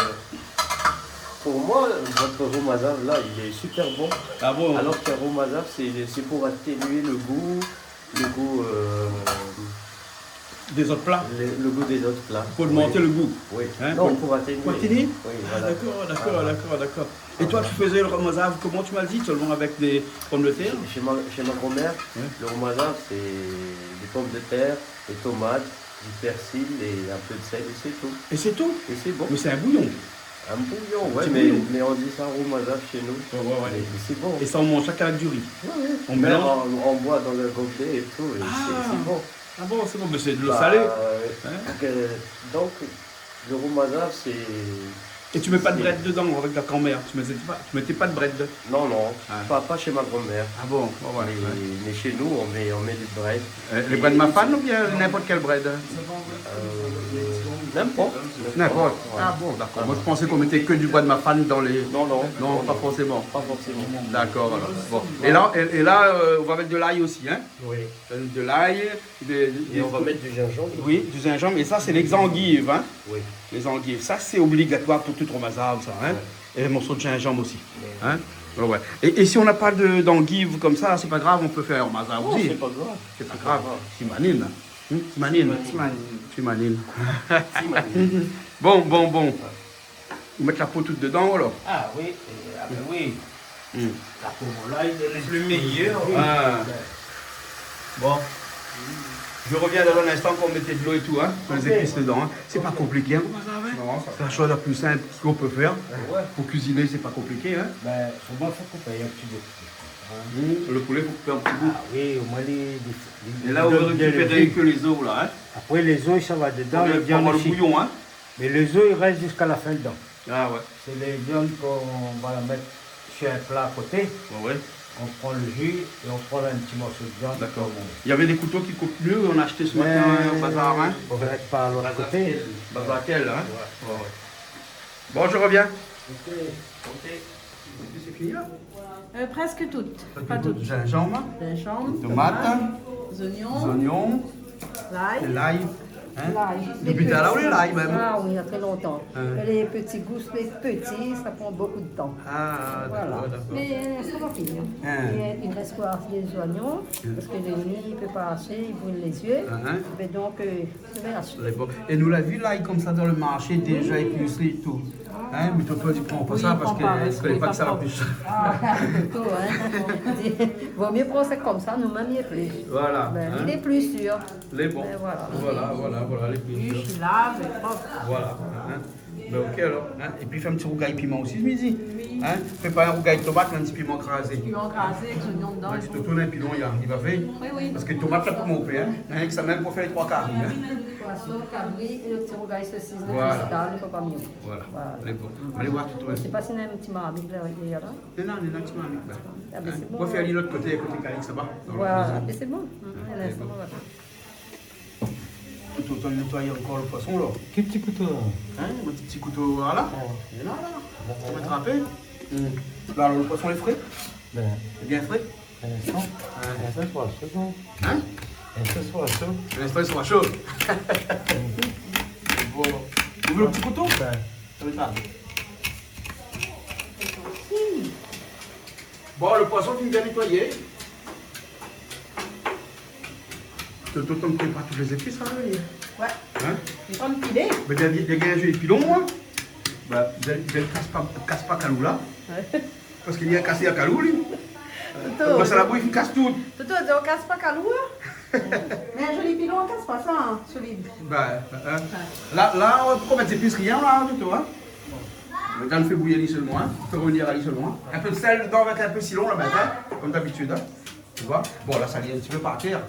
pour moi, votre romazav, là, il est super bon. Ah bon ? Alors qu'un romazav, c'est, c'est pour atténuer le goût, le goût, euh, des autres plats. Le, le goût des autres plats. Pour augmenter le goût. Oui. Hein, non, pour, pour atténuer. Pour atténuer ? Oui, voilà. Ah, d'accord, d'accord, d'accord. Et toi, tu faisais le romazav, comment tu m'as dit, seulement avec des pommes de terre ? Chez, chez ma, chez ma grand-mère, ouais, le romazav, c'est des pommes de terre, des tomates, du persil et un peu de sel, et c'est tout. Et c'est tout ? Et c'est bon. Mais c'est un bouillon. Un bouillon, ouais, mais, mais on dit ça romazav chez nous. Ouais, ouais, ouais. Mais c'est bon. Et ça, on mange ça qu'avec du riz. Ouais, ouais. On mélange. Même on, on boit dans un gobelet et tout, et c'est, c'est bon. Ah bon, c'est bon, mais c'est de l'eau salée. Bah, euh, hein ? Donc, euh, donc, le romazav, c'est... Et tu mets pas de brède dedans avec la grand-mère ? Tu mettais pas, tu mettais pas de brède ? Non, non, pas, pas chez ma grand-mère. Ah bon, ouais, ouais. Mais, mais chez nous, on met, on met du brède. Euh, les brèdes Mafane ou bien n'importe quelle brède ? Euh, n'importe. N'importe. Ouais. Ah bon, d'accord. Moi, je pensais qu'on mettait que du brède Mafane dans les... Non, non. Non, pas forcément. Pas forcément. D'accord, alors. Bon. Et là, et, et là, euh, on va mettre de l'ail aussi, hein ? Oui. De l'ail, de, de, et on va mettre du gingembre. Oui, du gingembre. Et ça, c'est les endives, hein ? Oui. Les endives. Ça, c'est obligatoire pour tout romazav, ça, hein ? Ouais. Et les morceaux de gingembre aussi. Ouais. Hein ? Ouais, ouais. Et, et si on n'a pas de, d'endives comme ça, c'est pas grave, on peut faire romazav aussi. Non, c'est pas grave. C'est pas grave. C'est pas grave. Timanine. Hmm, timanine. Timanine. Timanine. Timanine. Bon, bon, bon. Ouais. Ou mèt la po tout dedan, alor ? Ah oui, euh, ah ben oui. Hmm. La po volay, lé pli méyèr. Ah. Bon. Je reviens dans un instant pour mettre de l'eau et tout, hein, pour les épices dedans, hein. C'est pas compliqué, hein, comment ça va, hein ? Non, ça va. C'est la chose la plus simple qu'on peut faire. Ouais. Pour cuisiner, c'est pas compliqué, hein. Ben, seulement, faut couper un petit bout. Hmm, le poulet, faut couper un petit bout. Ah oui, au moins, les, les, les... Et là, on veut récupérer que les os, là, hein. Après, les os, ça va dedans, pour le, pour avoir le bouillon, hein. Mais les os, ils restent jusqu'à la fin dedans. Ah ouais. C'est les viandes qu'on va mettre sur un plat à côté. Ouais, ouais. On prend le jus et on prend un petit morceau de viande. D'accord. Et on mange. Il y avait des couteaux qui coupent mieux, on a acheté ce matin au bazar, hein ? Faut mettre par l'autre côté. Bazar quel, hein ? Ouais. Ouais, ouais. Bon, je reviens. Ok. Ok. C'est fini, là ? Euh, presque toutes. Presque toutes. Pas toutes. Gingembre. Gingembre, tomate, oignons, oignons, l'ail. Et l'ail. Hein ? L'ail. Depuis tout à l'heure, ou lé l'ail, même ? Ah oui, il y a très longtemps. Hein. Les petits gousses, les petits, ça prend beaucoup de temps. Ah, d'accord, d'accord. Voilà. Mais, euh, ça va finir. Hein. Et, euh, il reste quoi ? Les oignons, parce que le riz, il peut pas assez, il brûle les yeux. Hein, hein. Mais donc, euh, Lé bon. É nou la vi lay konmsa dan le marshé, déza éplisé é tout. Hein, mé tonton i pran pa sa parske i koné pa ke sa la pli shèr. Ah, plito, hein. Vo myé pran sa konmsa, nou mèm i éplis. Voilà, hein. Ben, il est plus sûr. Lé bon. Ben, voilà. Voilà, voilà, voilà, lé pli shèr. Li lav, lé prop. Voilà, hein. Ben, ok, alor, hein. Épi fé in ti rougay piman osi, mi di. Oui. Hein, fé pa in rougay tomat, mé in ti piman krazé. Piman krazé, èk zoignon dedan. Ouais, é tout. Tourn in pilon, i ariv a fé. Oui, oui. Parske tomat, sa pou mon pèr, hein. Hein, èk sa mèm pou fé lé troi kari, hein. Poisson, kabri é lo ti rougay sosis, lo kristal, lé pa myé. Voilà. Voilà. Lé bon. Alé voir tout. Mi koné pa si néna in ti marmit la, i lé la. Non, non, néna in ti marmit la. Ah, ben, sé bon. Ou va fé ali lot koté, koté Calix laba. Voilà, mé sé bon. Hein, lé bon. Kouto, ou nétoy ankor lo poisson, la. Kèl ti kouto, la ? Hein, mon ti, ti kouto, voilà. Ah. Lé la, la. Ou pé trapé. Hmm. La, lo poisson lé fré. Ben. Lé bien fré. In instan. Ouais. In instan, i sra sho, non ? Hein ? In instan, i sra sho. In instan, i sra sho. Bon. Ou vé lo ti kouto ? Ben. Sa va èt la. Bon, lo poisson, fine bien nétoyé. Tonton i prépar tout lé zépis, la, li. Ouais. Hein ? Li pran pilé. Mé bien, bien, bien, zoli pilon, hein. Ba, bien, bien, kas pa, kas pa kalou la. Ouais. Parske li la kasé a kalou, li. Tonton, masala bouyi, li kas tout. Tonton, ou di kas pa kalou, hein ? Mé in zoli pilon, i kas pa sa, hein, solid. Ba, hein. Ouais. La, la, ou pé mèt zépis, rien, la, tonton, hein. Mé dan lo fé bouyi ali solman, hein. Fé revnir ali solman, hein. In pé d'sèl dedan avèk in pé sitron, la, mintnan, hein, konm dabitid, hein. Tu vois ? Bon, la, sa lé in ti pé par tèr.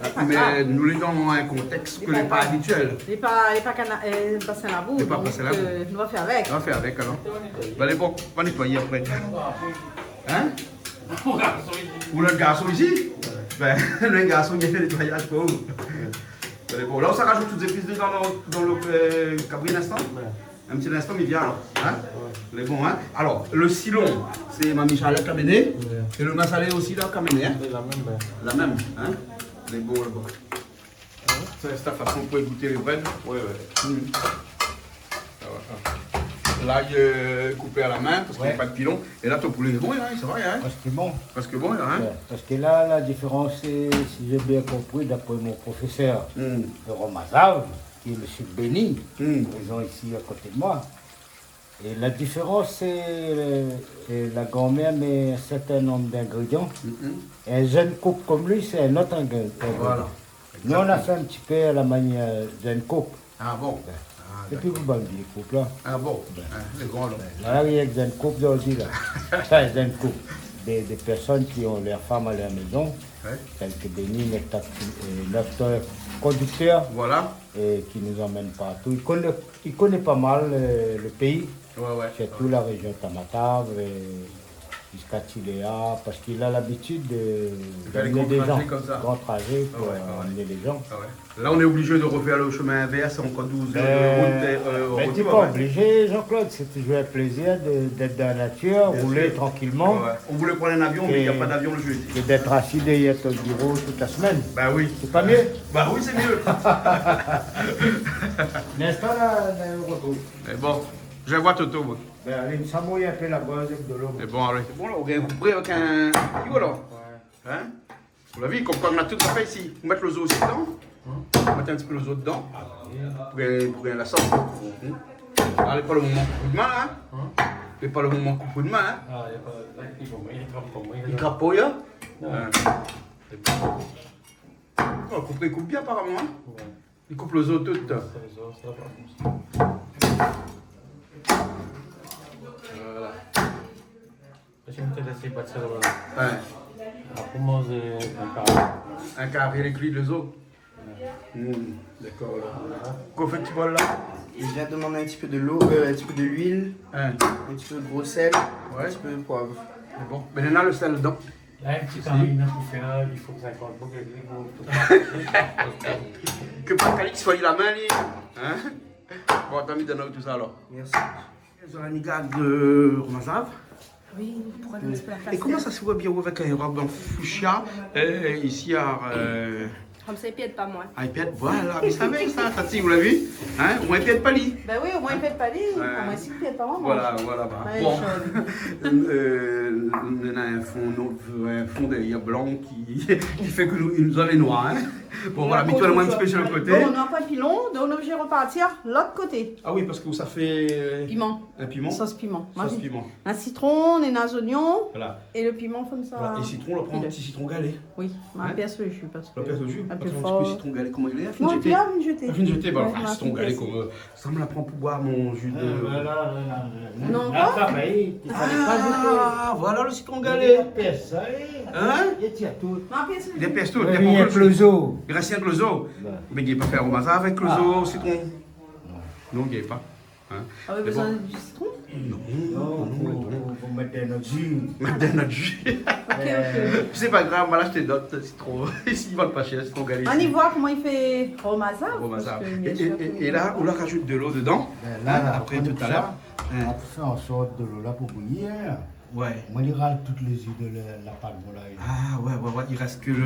Mé nou lé dan in kontèks ke lé pa abitièl. Lé pa, lé pa Kana-, euh, Basin Labou, donk, euh, nou va fé avèk. Lé pa Basin Labou. Nou va fé avèk, alor. Bin, lé bon, va nétoiyé apré. Hein ? Pou lo garson isi ? Bin, lo garson i fé nétoiyaz pou ou. Bin, lé bon. La, ou sa rajout tout zépis dedan, dan lo, dan lo, euh, kabri in instan ? Ouais. In ti instan, mi vien alor, hein ? Ouais. Lé bon, hein ? Alor, lo silon, sé Mami Charlotte la amenn. Ouais. É lo masalé osi la, la amenn, hein ? Sé la mèm, bin. La mèm, hein ? Lé bon, lé bon. Hein ? Sé sa fason pou gout lo brèd. Ouais, ouais. Mm. Ah ouais, ah. La, euh, koupé a la min, parske na pa de pilon. É la, out poulé lé bon, hein, sa va, hein ? Parske bon. Parske bon, la, hein ? Ouais, parske la, la diférans, sé, si j'ai bien compris, d'après mon professeur de Romazav, qui est monsieur Benny, présent ici à côté de moi. Et la différence, c'est, euh, euh, la grand-mère met un certain nombre d'ingrédients. Et un jeune couple comme lui, c'est un autre ingré-, ingrédient. Voilà. Nous, on a fait un petit peu à la manière jeune couple. Ah bon ? Ah, d'accord. Et puis, vous, bann vié koup la. Ah bon ? Bin. Ah, lé gran, alor. Bin, la, rienk jeune couple, la osi, la. Enfin, jeune couple. Des, des personnes qui ont leur femme à leur maison, telles que Benny, notre taxi, euh, notre, euh, conducteur. Voilà. Et qui nous emmène partout. Il connaît, il connaît pas mal, euh, le pays, surtout la région Tamatave, euh, jusqu'à Tiléa, parce qu'il a l'habitude de, d'amener des gens, grand trajet pour amener les gens. De faire des grands trajets comme ça. Ah ouais. Ah ouais. Là, on est obligé de refaire le chemin inverse, encore douze heures de route, euh, au retour, hein. Bien sûr. Mais t'es pas obligé, Jean-Claude, c'est toujours un plaisir de, d'être dans la nature, rouler tranquillement. Bien sûr. Ouais, ouais. On voulait prendre un avion, mais il y a pas d'avion le jeudi. Que d'être assis derrière ton bureau toute la semaine. Bah oui. C'est pas mieux ? Bah oui, c'est mieux. N'est-ce pas, là, l'aéroport ? Mais bon, je vois Toto, moi. Bin, alé, nou sa moy in pé la baz avèk dolo. Mé bon, alé. Sé bon, la, ou gingn koup avèk in kiyou, alor. Ouais. Hein ? Ou la vi, konm koi nou la tout zafèr isi. Ou mèt lo zo osi dedan. Hein ? Ou mèt in ti pé lo zo dedan. Ah, oui. Pou gingn, pou gingn la sos. Alé, pa lo moman koup out min, hein ? Hein ? Lé pa lo moman koup out min, hein ? Ah, y a pas, là, il faut, il attrape pas, moi, il attrape. I trap pa, hein ? Non. Hein. Sé bon. Oh, koup, i koup bien, aparaman, hein ? Ouais. I koup lo zo tout. Sa, sa, sa va konmsa. Voilà. Parske mi té lès bat sa la. Ouais. Apré, manzé in kari. In kari, lé kui lo zo. Ouais. Hmm, d'accord, alors. Voilà. Kosa ou fé, ti bol la ? Je viens de demander un petit peu de l'eau, euh, un petit peu de l'huile, un petit peu de gros sel, un petit peu de poivre. Sé bon. Mé néna lo sèl dedan. La, in ti kari, néna pou fé, i fo sinkant bouké, pou... Ke pa Calix i soiy la min, li. Hein ? Bon, atann, mi donn aou tout sa, alor. Merci. Zot la ni gard, euh, Romazav. Oui, pou rann in ti pé la plas. É koman sa i sava bien avèk in rob an fuchsia, euh, isi, euh, Konmsa, i pèrd pa moin. Ah, i pèrd, voilà, mi savé sa, Tati, ou la vi ? Hein ? Omoin i pèrd pa li. Bin oui, omoin i pèrd pa li. Ouais. Amoin osi, i pèrd pa moin, voilà, voilà, bah. Ouais, bon. Euh, nou néna in fon, nou, in fon dèrièr blan ki, ki fé ke nou, nou lé noir, hein. Bon, voilà, mé ou la mèt amoin in ti pé su lo koté. Bon, nou na pa pilon, donk nou lé oblizé repartir lot koté. Ah oui, parske sa i fé, euh, piman. In piman ? Sos piman. Sos piman. In sitron, néna zoignon. Voilà. É lo piman konmsa. Voilà. É sitron, ou la pran in ti sitron galé. Oui, ma pèrs lo ji, parske... Ou la pèrs lo ji, in pé for. Atann, in ti pé sitron galé, koman i lé ? Non, fine jeté. Ah, fine jeté, bah, ma pèrs lo ji. Sitron galé konm, euh, sa mi la pran pou boir mon ji de... Ah, voilà, voilà, voilà. Non, koi ? Ah, ah, voilà lo sitron galé. Hein ? Ma pèrs lo ji. Li pèrs tout, li pèrs pa lo ji. Rienk lo zo. Mé i gingn pa fé romazav avèk lo zo, sitron. Non, i gingn pa. Hein ? Ah oui, bezoin di sitron ? Non, non, non, fo, fo mèt dann nout ji. Mèt dann nout ji. Ok, ok. Sé pa grav, ma ashté dot sitron. Isi i vann pa shèr, sitron galé isi. Ann i voi koman i fé romazav. Romazav. Parske, bien sir, é, é la, ou la rajout dolo dedan. Bin la, apré, talèr. Hein ? Apré, fé an sort dolo la pou bouyir. Ouais. Moin, li ral tout lé ji de la, la pat volay la. Ah, ouais, ouais, ouais, i rès ke lo,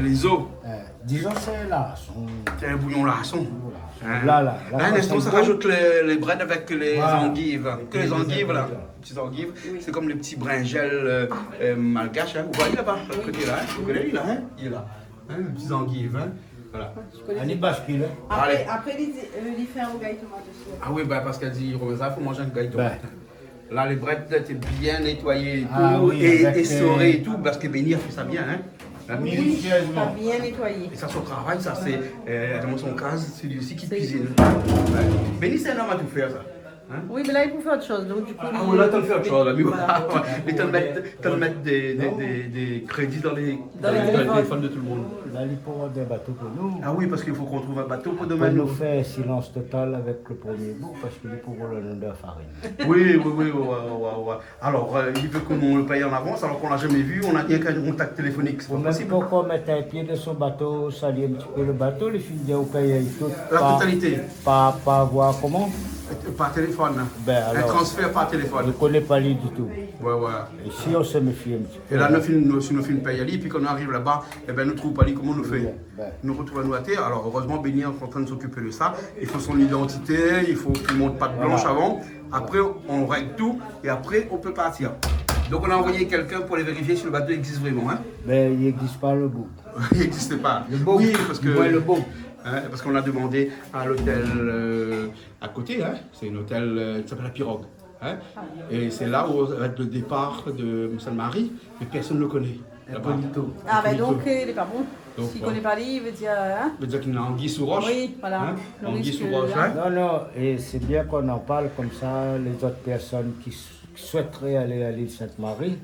lé zo. Euh, dizon, sé larson. Sé in bouyon larson. Voilà. Hein ? La, la, la, in instan, sa i rajout lé, lé brèd avèk lé zangiv. Voilà. Ke lé zangiv, la. Ti zangiv, sé konm lé ti brinzèl, euh, euh, malgash, hein. Ou voi laba, de lot koté la, hein. Ou koné, la, hein. Li lé la. Hein, ti zangiv, hein. Voilà. Ann i baskil, hein. Alé. Apré, apré, li di, euh, li fé in rougay tomat osi. Ah oui, bah, parske èl i di romazav, fo manz in rougay tomat. Bin. La, lé brèd té bien nétoiyé é tout, é, é soré é tout, parske Benny la fé sa bien, hein. Oui, minutiezman. Bien nétoiyé. É sa, son travay, sa, sé, euh, dan son kaz, sé li osi ki kuizine. Ouais. Benny, sé in om a tou fèr, sa. Oui, mé la li pou fé ot shoz, donk du kou... Ah oui, la, tann fé ot shoz la, mé voilà. Li tann mèt, tann mèt dé, dé, dé, dé krédi dan lé, dan lé téléfone de tout le monde. La li pou rod in bato pou nou. Ah oui, parske i fo k'nou trouv in bato pou demin. Apré nou fé silans total avèk le promié boug, parske li pou rod in dé farine. Oui, oui, oui, ouais, ouais, ouais. Alors, euh, il veut qu'on le paye en avance alors qu'on l'a jamais vu, on n'a rien qu'un contact téléphonique, c'est pas possible. Ou mèm pankor mèt in pié dan son bato, sali in ti pé le bato, li fine di ou pèy tout. La totalité. Par, par, par voir comment ? Par téléphone. Ben alors, un transfert par téléphone. Nou koné pa li ditou. Ouais, ouais. É si nou méfi in ti pé. É la, nou fine, nou, si nou fine pèy ali, épi kan nou ariv laba, ébin, nou trouv pa li, koman nou fé ? Ouais, ouais. Nou retrouv anou atèr. Alors, heureusement, Benny est en train de s'occuper de ça. Il faut son identité, il faut qu'il monte patte blanche avant. Voilà. Après, on règle tout et après, on peut partir. Donc, on a envoyé quelqu'un pour aller vérifier si le bateau existe vraiment, hein ? Ben, il existe pas, le boug. Il existe pas. Le boug. Oui, parce que, ouais, le boug. Hein, parce qu'on a demandé à l'hôtel, euh, à côté, hein, c'est un hôtel, euh, qui s'appelle La Pirogue, hein. Et c'est là où va être le départ de Sainte-Marie, mais personne ne le connaît. Là-bas. Incognito. Ah, ben donc, euh, il est pas bon. Donc, si li koné pa li, i vé dir, hein ? Vé dir k'néna anguille sou roche. Oui, voilà. Hein ? Anguille sou roche, hein ? Non, non, et c'est bien qu'on en parle comme ça, les autres personnes qui s-, qui souhaiteraient aller à l'île Sainte-Marie,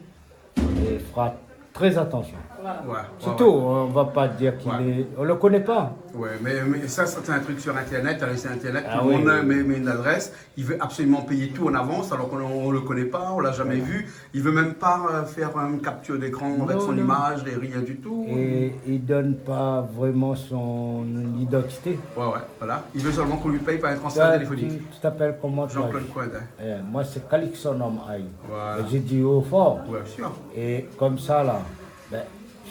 euh, fera très attention. Voilà. Ouais, ouais. Surtout, on va pas dire qu'il est, on le connaît pas. Ouais, mais, mais ça, c'est un truc sur Internet, hein, c'est Internet, tout le monde met, met une adresse. Il veut absolument payer tout en avance, alors qu'on, on le connaît pas, on l'a jamais vu. Il veut même pas, euh, faire une capture d'écran avec son image et rien du tout. Non, non. Et il donne pas vraiment son identité. Ouais, ouais, voilà. Il veut seulement qu'on lui paye par un transfert téléphonique. Toi, tu, tu t'appelles comment, toi ? Jean-Claude Coindin. Eh, moi, c'est Calixte, son nom, aïe. Voilà. Et je dis haut fort. Ouais, sûr. Et comme ça, là, ben,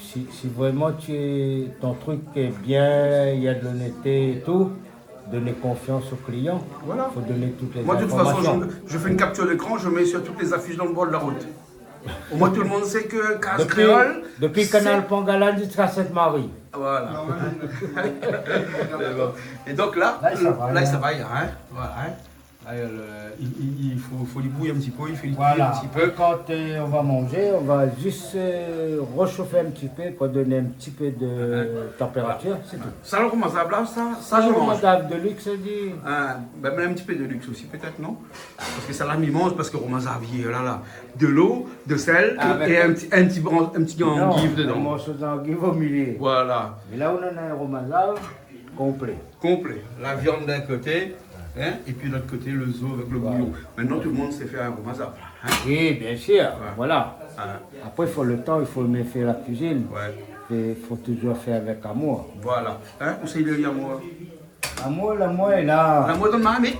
si, si vraiment tu es, ton truc est bien, il y a de l'honnêteté et tout, donner confiance au client. Voilà. Faut donner toutes les informations. Moi, de toute façon, je, je fais une capture d'écran, je mets sur toutes les affiches dans le bord de la route. Au moins, tout le monde sait que Case Créole, c'est... Depuis, depuis Canal Pangala jusqu'à Sainte-Marie. Voilà. C'est bon. Et donc là, là, ça va, hein. Voilà, hein. Là, le, il, il, il faut, faut li bouy in ti pé, i fé li kui in ti pé. Voilà. Quand, euh, on va manger, on va juste, euh, réchauffer un petit peu pour donner un petit peu de température, c'est tout. Sa, le romazav la, sa, sa, je mange. Romazav de luxe, di. Ah, ben, mais un petit peu de luxe aussi, peut-être, non ? Parce que sa la, mi manz, parce que romazav, la, la, de l'eau, de sel et un petit, un petit bran-, un petit anguille dedans. Non, un morceau d'anguille au milieu. Voilà. Mais là, on en a un romazav complet. Complet. La viande d'un côté, hein, et puis de l'autre côté, le zoo avec le bouillon. Voilà. Maintenant, tout le monde sait faire un romazav, hein. Oui, bien sûr, voilà. Voilà. Après, il faut le temps, il faut aimer faire la cuisine. Ouais. Et il faut toujours faire avec amour. Voilà. Hein, ou sé li, lamour ? Lamour, lamour lé la. Lamour dan marmit.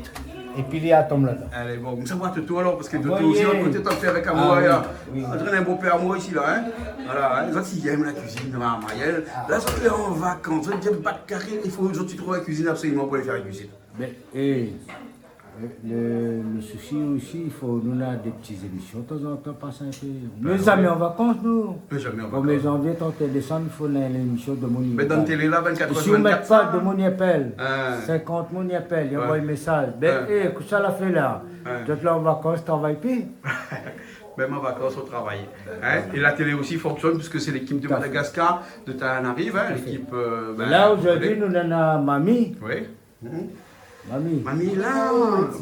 Épi li atann la-dan. Alé, bon, sa va, Toto, alors, parce que Toto aussi, à côté, t'en fais avec amour, hein. Ah oui, oui. On dirait un beau père amour ici, là, hein. Voilà, hein. Zot i èm la cuisine, la, Marielle. Ah. La, zot lé an vakans, zot i bat karé, il faut, zot i trouv la cuisine absolument pour aller faire la cuisine. Mais, eh, le, le, le souci aussi, il faut, nou néna des petites émissions, de temps en temps, passer un peu. Ben oui. Nou lé zamé an vakans, nou. Nou lé zamé an vakans. Premier janvier, trente et un décembre, i fo néna lémisyon, demoun i apèl. Mé dan télé la, vingt-quatre heures sur vingt-quatre, sa. É si ou mèt pa, demoun i apèl. Hein. Cinquante moun i apèl, i anvoy mésaz. Ben, eh, kosa la fé la ? Hein. Zot lé an vakans, travay pi. Même en vacances, on travaille. Hein ? Et la télé aussi fonctionne, puisque c'est l'équipe de Madagascar, de Tananarive, hein, l'équipe, euh, ben, la, aujourd'hui, nou néna Mami. Oui. Mhm. Mami. Mami la,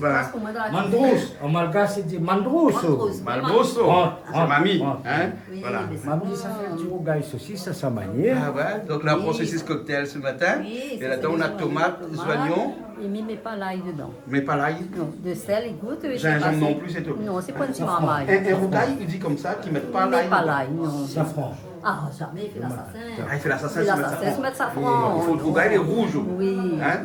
ben, Mandrous. An malgash i di Mandrous. Mandrous. Malbroso. Rant, rant, rant. Sé Mami, hein ? Oui, voilà. Mé sa, Mami, sa fé in ti rougay sosis, sa, sa manièr. Ah ouais, donc là, on a fait saucisse cocktail ce matin. Oui, ça, c'est des oignons, tomates. Et là-dedans, on a tomates, oignons. Et mi mèt pa lay dedan. Mèt pa lay ? Non, de sel, i gout, euh, gingembre non plus, c'est tout. Non, sé pa in ti marmay. Safran. In, in rougay, i di konmsa, ki mèt pa lay dedan. Mèt pa lay, non. Safran. Ah, zamé, i fé lasasin. Ah, i fé lasasin, i mèt safran. I fé lasasin, i mèt safran. I fo le rougay lé rouz. Oui, hein ?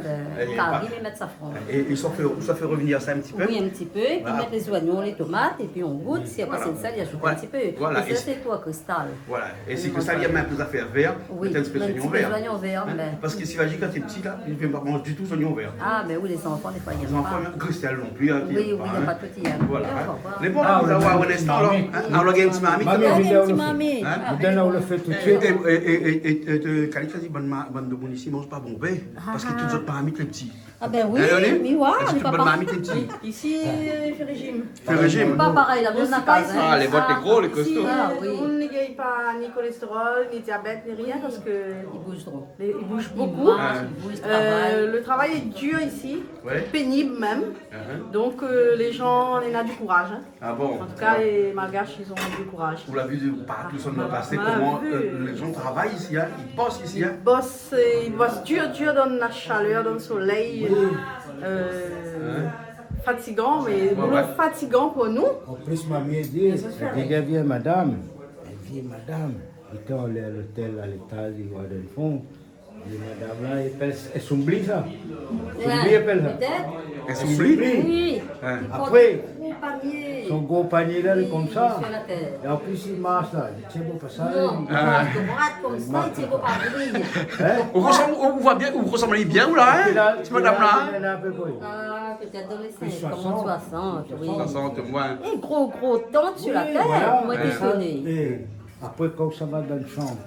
Kari, i mèt safran. Et, et ça fait, ça fait revenir ça un petit peu. Oui, un petit peu. Voilà. Épi mèt lé zoignon, lé tomat, épi on gout. Si na pa asé de sèl, i azout in ti pé. Voilà. É sa, sé tou, Cristal. Voilà. É sé ke sa, i mèt in pé zafèr vèr, mèt in ti pé zoignon vèr. Oui, in ti pé zoignon vèr, hein. Mé parske si Vaji, kan li té piti la, li vé pa manz ditou zoignon vèr. Ah, ben oui, lé zanfan, défoi, i èm pa. Lé zanfan, Cristal non pli, hein. Oui, oui, na pa tout i èm. Voilà, hein. Lé bon, nou va voir in instan, alor, hein. Alor, gingn in ti marmit. Mami, vien la, ou fé. Hein ? Donn la, ou fé tout suit. É, é, é, Calixte la di, bann ma-, bann demoun isi i manz pa bonpé, parske tout zot marmit lé pti. Ah ben oui, oui, ouais, tout bann marmit lé pti. Isi, euh, i fé réjim. Fé réjim. Pa parèy la, nou na pa, hein. Ah, lé vot lé gro, lé kosto. Ah oui. Isi, euh, demoun lé Gingn pa ni kolèstérol, ni diabèt, ni rien, parske i bouz tro. Lé, i bouz bokou. I marsh, i bouz, i travay. Euh, le travail est dur ici, pénible même. Ouais. Uh-huh. Donc, euh, les gens, néna du courage, hein. Ah bon ? En tout cas, les Malgaches, ils ont du courage. Ou la vi partou, sa nou la pasé, koman, euh, les gens travaillent ici, hein, i bos isi, hein. I bos, euh, i bos dur, dur dan la shalèr, dan le solèy. Oui. Euh, fatigan, mé fatigan pou nou. An plis, mami la di, la di, la vi in madam, in vié madam, i té anlèr lotèl, a létaz, i voi dan le fon. Li, madam la, i apèl, èl sombli sa. Sombli, i apèl sa. Pétèt. Èl sombli ? Sombli. Oui. Apré, son gro panié la, li lé konmsa. Sur la tèt. É an plis, i marsh la. Li tien bon pasaz. Non, i marsh droit konmsa, i tien bon pa vré. Hein ? Ou rosanm, ou voi bien, ou rosanm bien, ou la, hein ? Ti madam la, hein ? Li néna a pé pré. Ah, pétèt dan lé soisant. Soisant, oui. Soisant, ouais. É gro, gro tant sur la tèt, moin té étoné. É apré, kan sa va dan la shanm,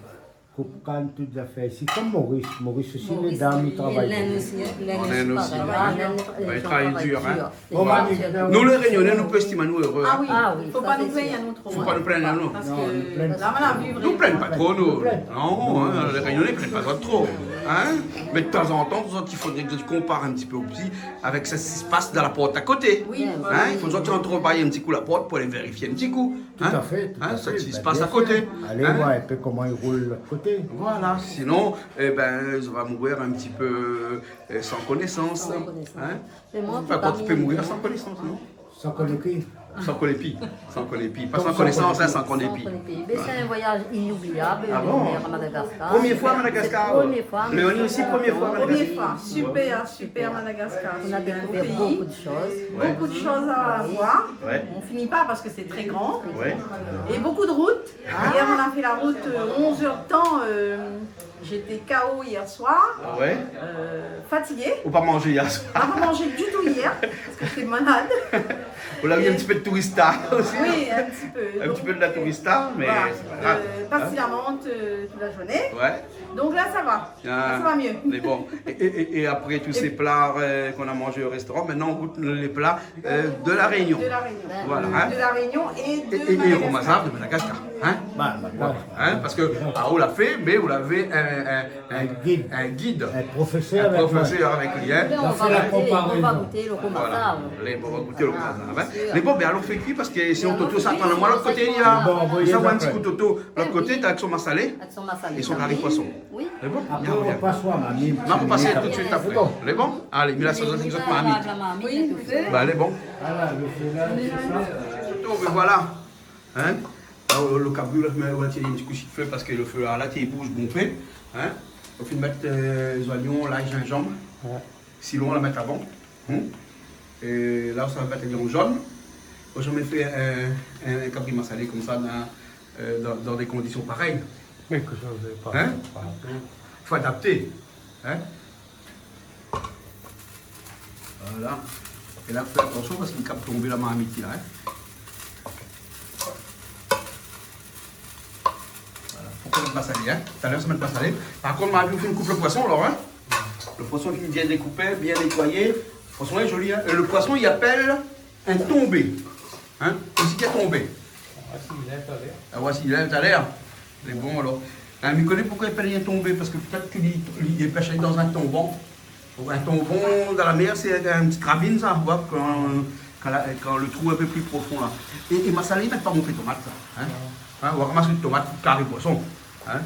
koup kann, tout zafèr isi, konm Moris. Moris osi, lé dam i travay. An Inn osi, hein. An Inn osi, ouais. I travay dur, hein. Bon, mami, nou, lé Rényoné, nou pé éstim anou éré, hein. Ah oui. Fo pa nou plingn anou tro, hein. Fo pa nou plingn anou. Parske la, nou plingn pa tro, nou. Non, hein, lé Rényoné i plingn pa tro, hein. Mé tazantan, i fodré ke ou konpar in ti pé osi avèk sak i spas dan la port a koté. Oui, voilà. Hein, i fo ou antrevay in ti kou la port pou alé vérifié in ti kou. Tout à fait, tout à fait. Hein, sak i spas a koté. Alé voir in pé koman i roul lot koté. Voilà, sinon, eh ben, ou va mourir in ti pé, euh, san konésans. San konésans. Hein ? Mé moin, an tou ka, ou pé mourir san konésans, non ? San koné ki ? San koné pi. San koné pi. Pa san konésans, hein, san koné pi. San koné pi. Mé sé in voyaz inoubliab, venir à Madagascar. Ah bon ? Premié foi Madagascar ? Sé premié foi, mé... Léonie osi, premié foi Madagascar. Première fois. Super, super Madagascar. On a découvert beaucoup de choses. Super pays. Beaucoup de choses à voir. Ouais. On finit pas parce que c'est très grand. Ouais. Et beaucoup de routes. Ah. Hier, on a fait la route, euh, onze heures de temps, euh, j'étais K O hier soir. Ah ouais ? Euh, fatiguée. Ou pa manzé hier soir ? J'ai pas mangé du tout hier, parce que j'étais malade. Ou la vi in ti pé de tourista osi. Oui, un petit peu. Un petit peu de la tourista, mais c'est pas grave. Voilà. Euh, parti la menthe, euh, toute la journée. Ouais. Donc là, ça va. Ah, ça va mieux. Mais bon. Et, et, et, et après tous ces plats, euh, qu'on a mangés au restaurant, maintenant on goûte les plats, euh, de La Réunion. De La Réunion. Voilà, hein. De La Réunion et de Madagascar. Et, et, et romazav de Madagascar, hein. Bah, bah, voilà, bah, hein, bah, parce que, ah, ou la fé, mé ou lavé in, in, in guide. Un guide. Un professeur avec moi. Un professeur avec lui, hein. Là, on va goûter, on va goûter le romazav. Voilà. Allez, bon, on va goûter le romazav, hein. Bien sûr. Mé bon, ben, alon fé kui, parske sinon Toto sa atann amoin lot koté, li la. Bon, oui, sa, in ti kou Toto, lot koté, avèk son masalé. Avèk son masalé. É son kari poison. Oui. Lé bon ? Apré, ou pas soir, mami. Non, ou pas tout de suite après. Lé bon ? Alé, mi la shoz avèk zot mami. Oui, oui. Bah, lé bon. Voilà, le feu là, c'est ça. Toto, mé voilà. Hein ? La, le kabri la, mé ou la tir in ti kou de fé parske le fé la, la, i bouz bonpé. Hein ? Ou fine mèt, euh, zoignon, lay, zinzanm. Ouais. Sitron, ou la mèt avan. Hmm ? É la, sa va èt an zone. Moin la zamé fé in, in, in kabri masalé konmsa dan, euh, dan, dan dé kondision parèy. Mé ke sa, sé pa... Hein ? Fo adapté. Hein ? Voilà. É la, fé atansion parske li kap tonbé la marmit la, hein. Voilà. Fo pa mèt masalé, hein. Talèr sa mèt masalé. Par kont, ma vi ou fine koup le poison, alor, hein. Le poison ki vien dékoupé, bien nétoiyé. Le poison lé zoli, hein. É le poison, i apèl in tonbé. Hein ? Kosa i lé tonbé ? Ah, si, li lé talèr. Ah ouais, si, li lé talèr. Lé bon, alor. Ah, mi koné poukoué i apèl in tonbé, parske pétèt ke li, li, li pèsh dan in tonbon. Ou in tonbon dan la mèr, sé in ti ravine, sa, ou voi, kan, kan la, kan le trou lé in pé pli profon, la. É, é masalé, i mèt pa bonpé tomat, sa, hein. Non. Hein, ou ramas le tomat, kari poison, hein.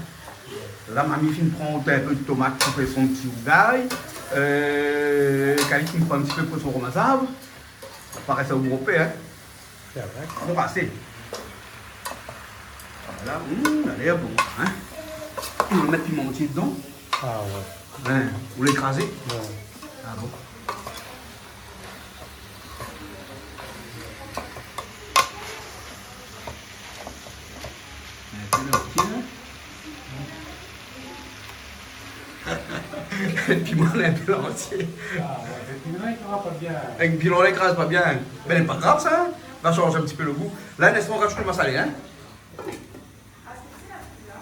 La, mami fine pran in pé de tomat pou fé son ti rougay. Euh, Kali fine pran in ti pé pou son romazav. Parèy sa, ou gro pé, hein. Sé vré. Bon, asé. Voilà, hmm, sa la lèr bon, hein. Nou va mèt piman osi dedan. Ah ouais. Hein, ou lé krazé ? Ouais. Ah bon. In pé la antié, hein. Piman la in pé la antié. Ah ouais, mé piman i kraz pa bien. Avèk piman la i kraz pa bien. Mé lé pa grav sa, hein. Va shanj in ti pé le gou. La, lès amoin razout le masalé, hein.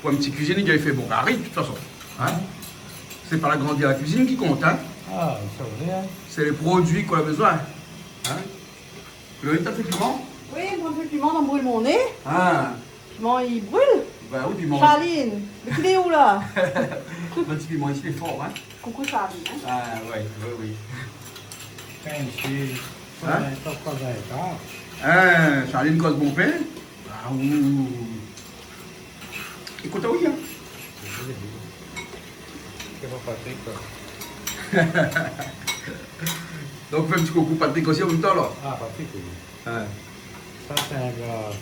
Pou in ti kuizine, i fé bon kari, de tout fason. Hin ? Sé pa la grandèr la kuizine ki kont, hin ? Ah, sa va bien. Sé lé produi k'ou la bezoin. Hin ? Lorin, ou fé piman ? Oui, moin mi fé piman, ou bril mon né. Ah. Piman i bril. Bin oui, piman. Charline, mé ou lé la ? Lo ti piman isi lé for, hin ? Koukou Charline, hin ? Ah, oui, oui, oui. Hin ? Hin, Charline koz bonpé. Ah, ou. Ékout, oui, hin. Sé pa Patrick, koi. Donk, fé in ti koukou Patrick osi an mèm tan, alor. Ah, Patrick, oui. Hin. Sa, sé in gar.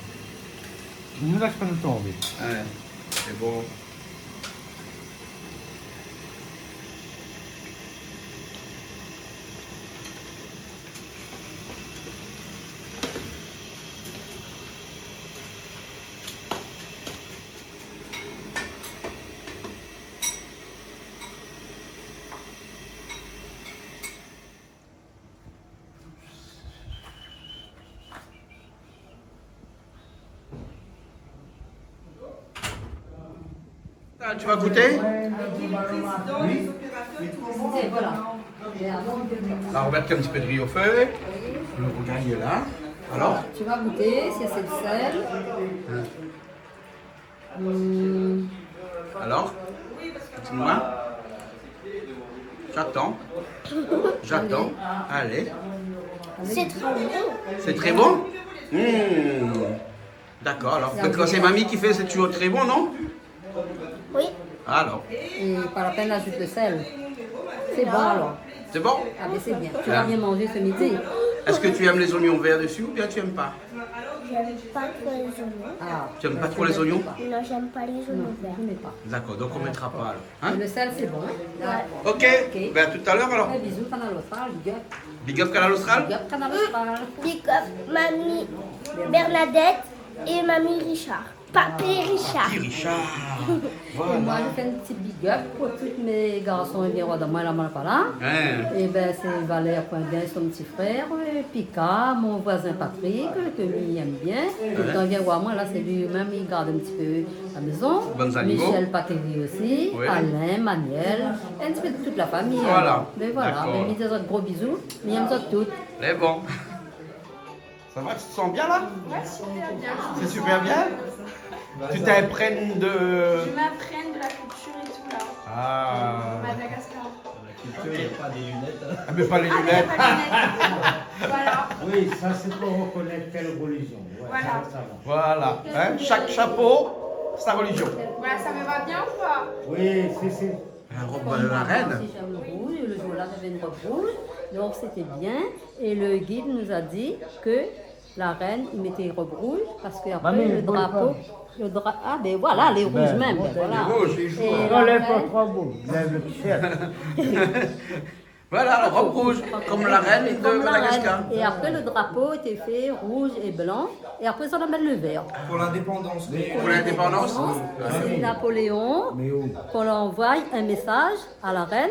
Nou lès pa nou tonbé. Hin. Sé bon. Ah, tu vas goûter ? Oui. Voilà. La, on va mettre un petit peu de riz au feu. Le rougail est là. Alors ? Tu vas goûter si c'est le sel. Hein ? Hmm. Alors ? Dis-moi. J'attends. J'attends. Allez. Allez. C'est très bon. C'est très bon ? Hmm. D'accord, alors. Et en plus, quand c'est mamie qui fait, c'est toujours très bon, non ? Oui. Alors. Et pas la peine d'ajouter le sel. C'est bon, alors. C'est bon ? Ah, mais c'est bien. Tu vas bien manger ce midi. Est-ce que tu aimes les oignons verts dessus ou bien tu aimes pas ? J'aime pas trop les oignons. Ah, tu aimes pas trop les oignons ? Non, j'aime pas les oignons verts. Non, je mets pas. D'accord, donc on mettra pas alors. Hein ? Et le sel, c'est bon, hein ? Ouais. Ok. Ok. Ben, à tout à l'heure alors. Un bisou, Kanal Austral, big up. Big up, Kanal Austral. Big up, Kanal Austral. Big up, mamie Bernadette et mamie Richard. Papy Richard. Papy Richard. Voilà. Et moi, je fais un petit big up pour tous mes garçons et bien, moi, là, moi, là, pas là. Hein. Et ben, c'est Valère Coindin, son petit frère, euh, Pika, mon voisin Patrick, que lui aime bien. Tout le temps, il vient voir moi, là, c'est lui-même, il garde un petit peu la maison. Bonnes animaux. Michel Paqueri aussi, oui. Alain, Manuel, un petit peu de toute la famille, hein. Voilà. Mais voilà, d'accord. Mais je dis des autres gros bisous, mais il aime ça tout. C'est bon. Ça va, tu te sens bien là ? Ouais, super bien. C'est super bien ? Tu t'imprègnes de... Je m'imprègne de la culture et tout là. Ah. Madagascar. La culture, il y a pas des lunettes, hein. Ah, mais pas les lunettes. Ah, il y a pas de lunettes. Voilà. Oui, ça c'est pour reconnaître quelle religion. Ouais, voilà. Ça, ça va. Voilà. Hein ? Chaque chapeau, sa religion. Voilà, ça me va bien ou pas ? Oui, si, si. La robe de la reine. Moi aussi, j'aime le rouge. Le jour-là, j'avais une robe rouge. Donc, c'était bien. Et le guide nous a dit que la reine, il mettait robe rouge parce que après, le drapeau, le dra-, ah, ben voilà, les rouges même, ben voilà. Les rouges, les rouges. Et la reine, non, elle est pas trop beau. Lève le t-shirt. Voilà, la robe rouge, comme la reine de Madagascar. Et après, le drapeau était fait rouge et blanc. Et après, ça, on amène le vert. Pour l'indépendance. Pour l'indépendance. C'est Napoléon qu'on envoie un message à la reine.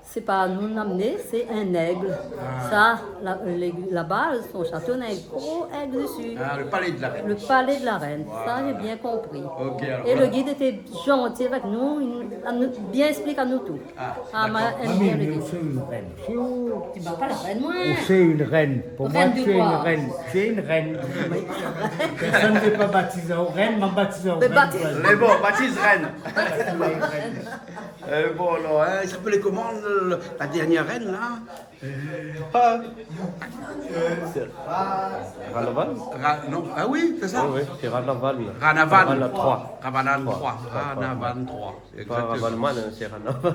C'est pas nous l'amener, c'est un aigle. Ah. Ça, là, l'aigle, là-bas, son château, on a un gros aigle dessus. Ah, le palais de la reine. Le palais de la reine. Voilà. Ça, j'ai bien compris. Ok, alors. Et le guide était gentil avec nous, il nous a bien expliqué à nous tout. Ah, d'accord. Mamie, mais ou sé une reine. Tu bats pas la reine, moi. Ou sé une reine. Pour moi, tu es une reine. Reine de quoi ? Tu es une reine. Personne ne peut pas baptiser en reine, mais baptiser en reine. Mais baptise. Mais bon, baptise reine. Baptise reine. Euh, bon, alors, hein, il s'appelait comment, le, la dernière reine, là ? Ah. C'est Ranaval ? Ra-, non, ah oui, c'est ça. Oui, oui, c'est Ranaval. Ranaval. Ranaval trois. Ranaval trois. Trois, trois, trois. Ranaval trois. Exactement. C'est pas Ranaval, hein, c'est Ranaval.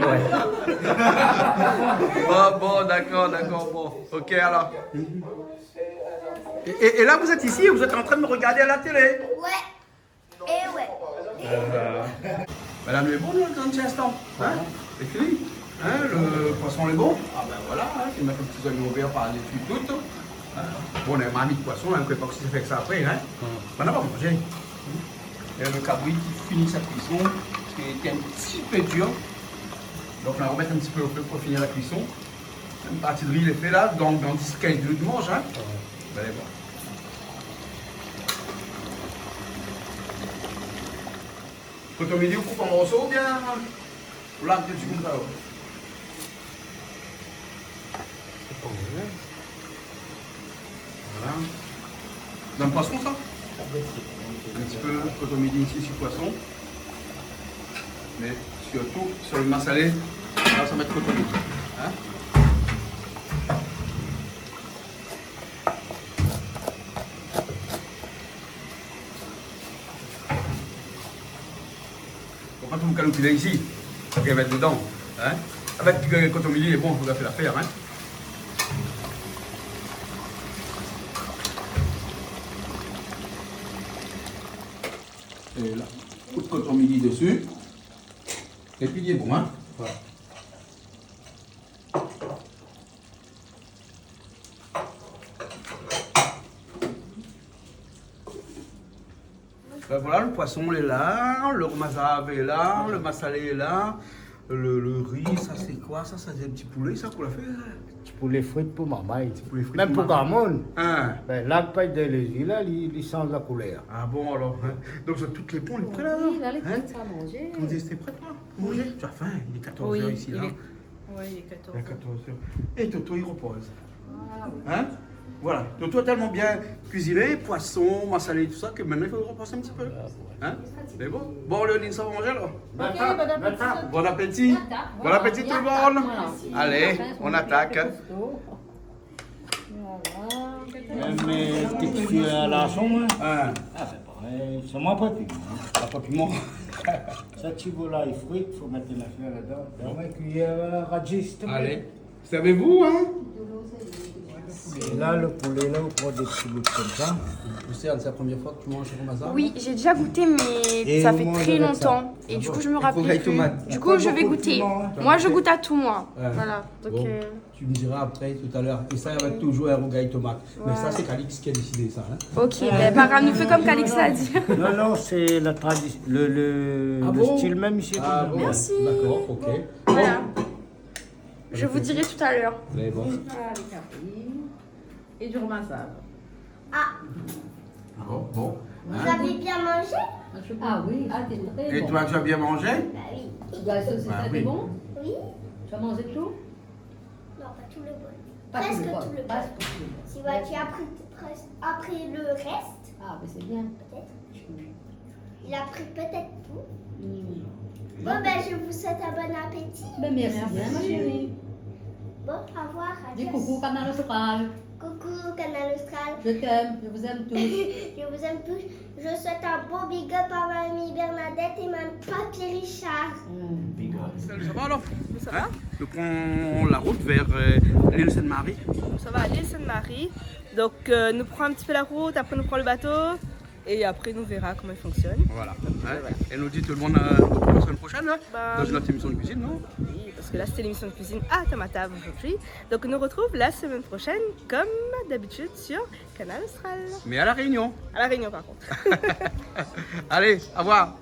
Ouais. Bon, bon, d'accord, d'accord, bon. Ok, alors. Et, et, et là, vous êtes ici et vous êtes en train de me regarder à la télé. Ouais. Eh ouais. Euh, madame, lé bon, la, dan in ti instan, hein ? Lé fini, hein ? Le poisson lé bon ? Ah ben voilà, hein, tu mets un petit oignon vert par-dessus tout. Euh, bon, on a marmit poisson, hein, on peut pas aussi faire que ça après, hein ? Hmm. On n'a pas mangé. Et le cabri qui finit sa cuisson, qui était un petit peu dur. Donc, on va remettre un petit peu au feu pour finir la cuisson. Une partie de riz, il est fait là, donc dans dix, quinze minutes, on mange, hein ? Ouais. Vous allez voir. Koton mili, ou koup an morso oubien ou larg dsi konmsa, o ? Sé pa mal. Voilà. Dan poison, sa ? In ti pé koton mili isi, si poison. Mé sirtou, si lo masalé, la, sa mèt koton mili. In ? Fo pa tout kalkilé isi. Fo mèt dedan. In ? Avèk, euh, koton mili, lé bon, fo fé lafèr, in. É la, kout koton mili dsi. Épi, lé bon, in. Voilà. Ben voilà, lo poison lé la, lo mazave lé la, lo masalé lé la, lo, lo ri, sa sé koi sa ? Sa sé in ti poulé sa k'ou la fé, sa ? Ti poulé frit pou marmay. Ti poulé frit pou marmay. Mèm pou gramoun. In. Ben la, pèy de lézi la, li, li sanz la koulèr. Ah bon, alor, in ? Donk sa, tout lé bon, lé pré la, alor ? Oui, la, lé pré a manzé. Koman dir, sé pré la ? Pou manzé ? Oui. Tu as faim ? Il est quatorze heures ici, là. Oui, il est Ouais, il est quatorze heures. Il est quatorze heures. Et Toto, il repose. Ah oui. Hein ? Voilà. Toto a tellement bien cuisiné, poisson, massalé, tout ça, que maintenant, il faut reposer un petit peu. Ah, ouais. Hein ? Mais bon. Bon, Léonie, sa va manzé, alors ? Ok, bon appétit. Bon appétit. Bon appétit, tout le monde. Voilà. Allez, on attaque. Voilà. Mèm, euh, tekstir larson, in. Ah, sé parèy. Solman pa piman, in. Ah, pa piman. Sa ti volay frit, fo mèt in nafèr ladan. Bon. Mèm in kuiyèr, euh, radis, s'il te plaît. Allez, servez-vous, hein ? É la, lo poulé la, ou pran dé ti bout konmsa. Lucerne, c'est la première fois que tu manges comme ça, non ? Oui, j'ai déjà goûté, mais ça fait très longtemps. Et du coup, je me rappelle plus. Du coup, je vais goûter. Moi, je goûte à tout, moi. Ouais. Voilà. Donc, euh, Tu me diras après, tout à l'heure. Et ça, avec toujours un rougail tomate. Voilà. Mais ça, c'est Calix qui a décidé ça, hein ? Ok, ben, par un, nou fé konm Calix la di. Non, non, sé la tradi-, le, le, le style mèm isi. Ah bon ? Merci. D'accord, ok. Voilà. Bon. Je vous dirai tout à l'heure. Mais bon. Ah, les carpines. Et du romarin. Ah. Bon, bon. Vous avez bien mangé ? Ah oui, c'était très bon. Et toi, tu as bien mangé ? Bah oui. Bah, ça, c'était bon ? Oui. Tu as mangé tout ? Non, pas tout le bol. Presque tout le bol. Pas tout le bol. Presque tout le bol. Si, ouais, tu as pris presque, après le reste. Ah, mais c'est bien. Peut-être. Il a pris peut-être tout. Hmm. Bon, ben, je vous souhaite un bon appétit. Ben, merci bien, ma chérie. Bon, au revoir, adios. Dis coucou, Kanal Austral. Coucou, Kanal Austral. Je t'aime, je vous aime tous. Je vous aime tous. Je souhaite un beau big up à Mamie Bernadette et Mamie Papy Richard. Hmm. Big up. Salut, ça va alors ? Ça va ? Hein ? Nou pran la rout vèr, euh, l'île Sainte-Marie. Sa va, l'île Sainte-Marie. Donk, euh, nou pran in ti pé la rout, apré nou pran le bato. É apré, nou véra koman i fonksyone. Voilà. Donk, euh, voilà. Et nous dit tout le monde, euh, à la semaine prochaine, hein, dans une autre émission de cuisine, non ? Oui, parce que là, c'était l'émission de cuisine à Tamatave aujourd'hui. Donc, on nous retrouve la semaine prochaine, comme d'habitude, sur Kanal Austral. Mais à La Réunion. À La Réunion, par contre. Allez, au revoir.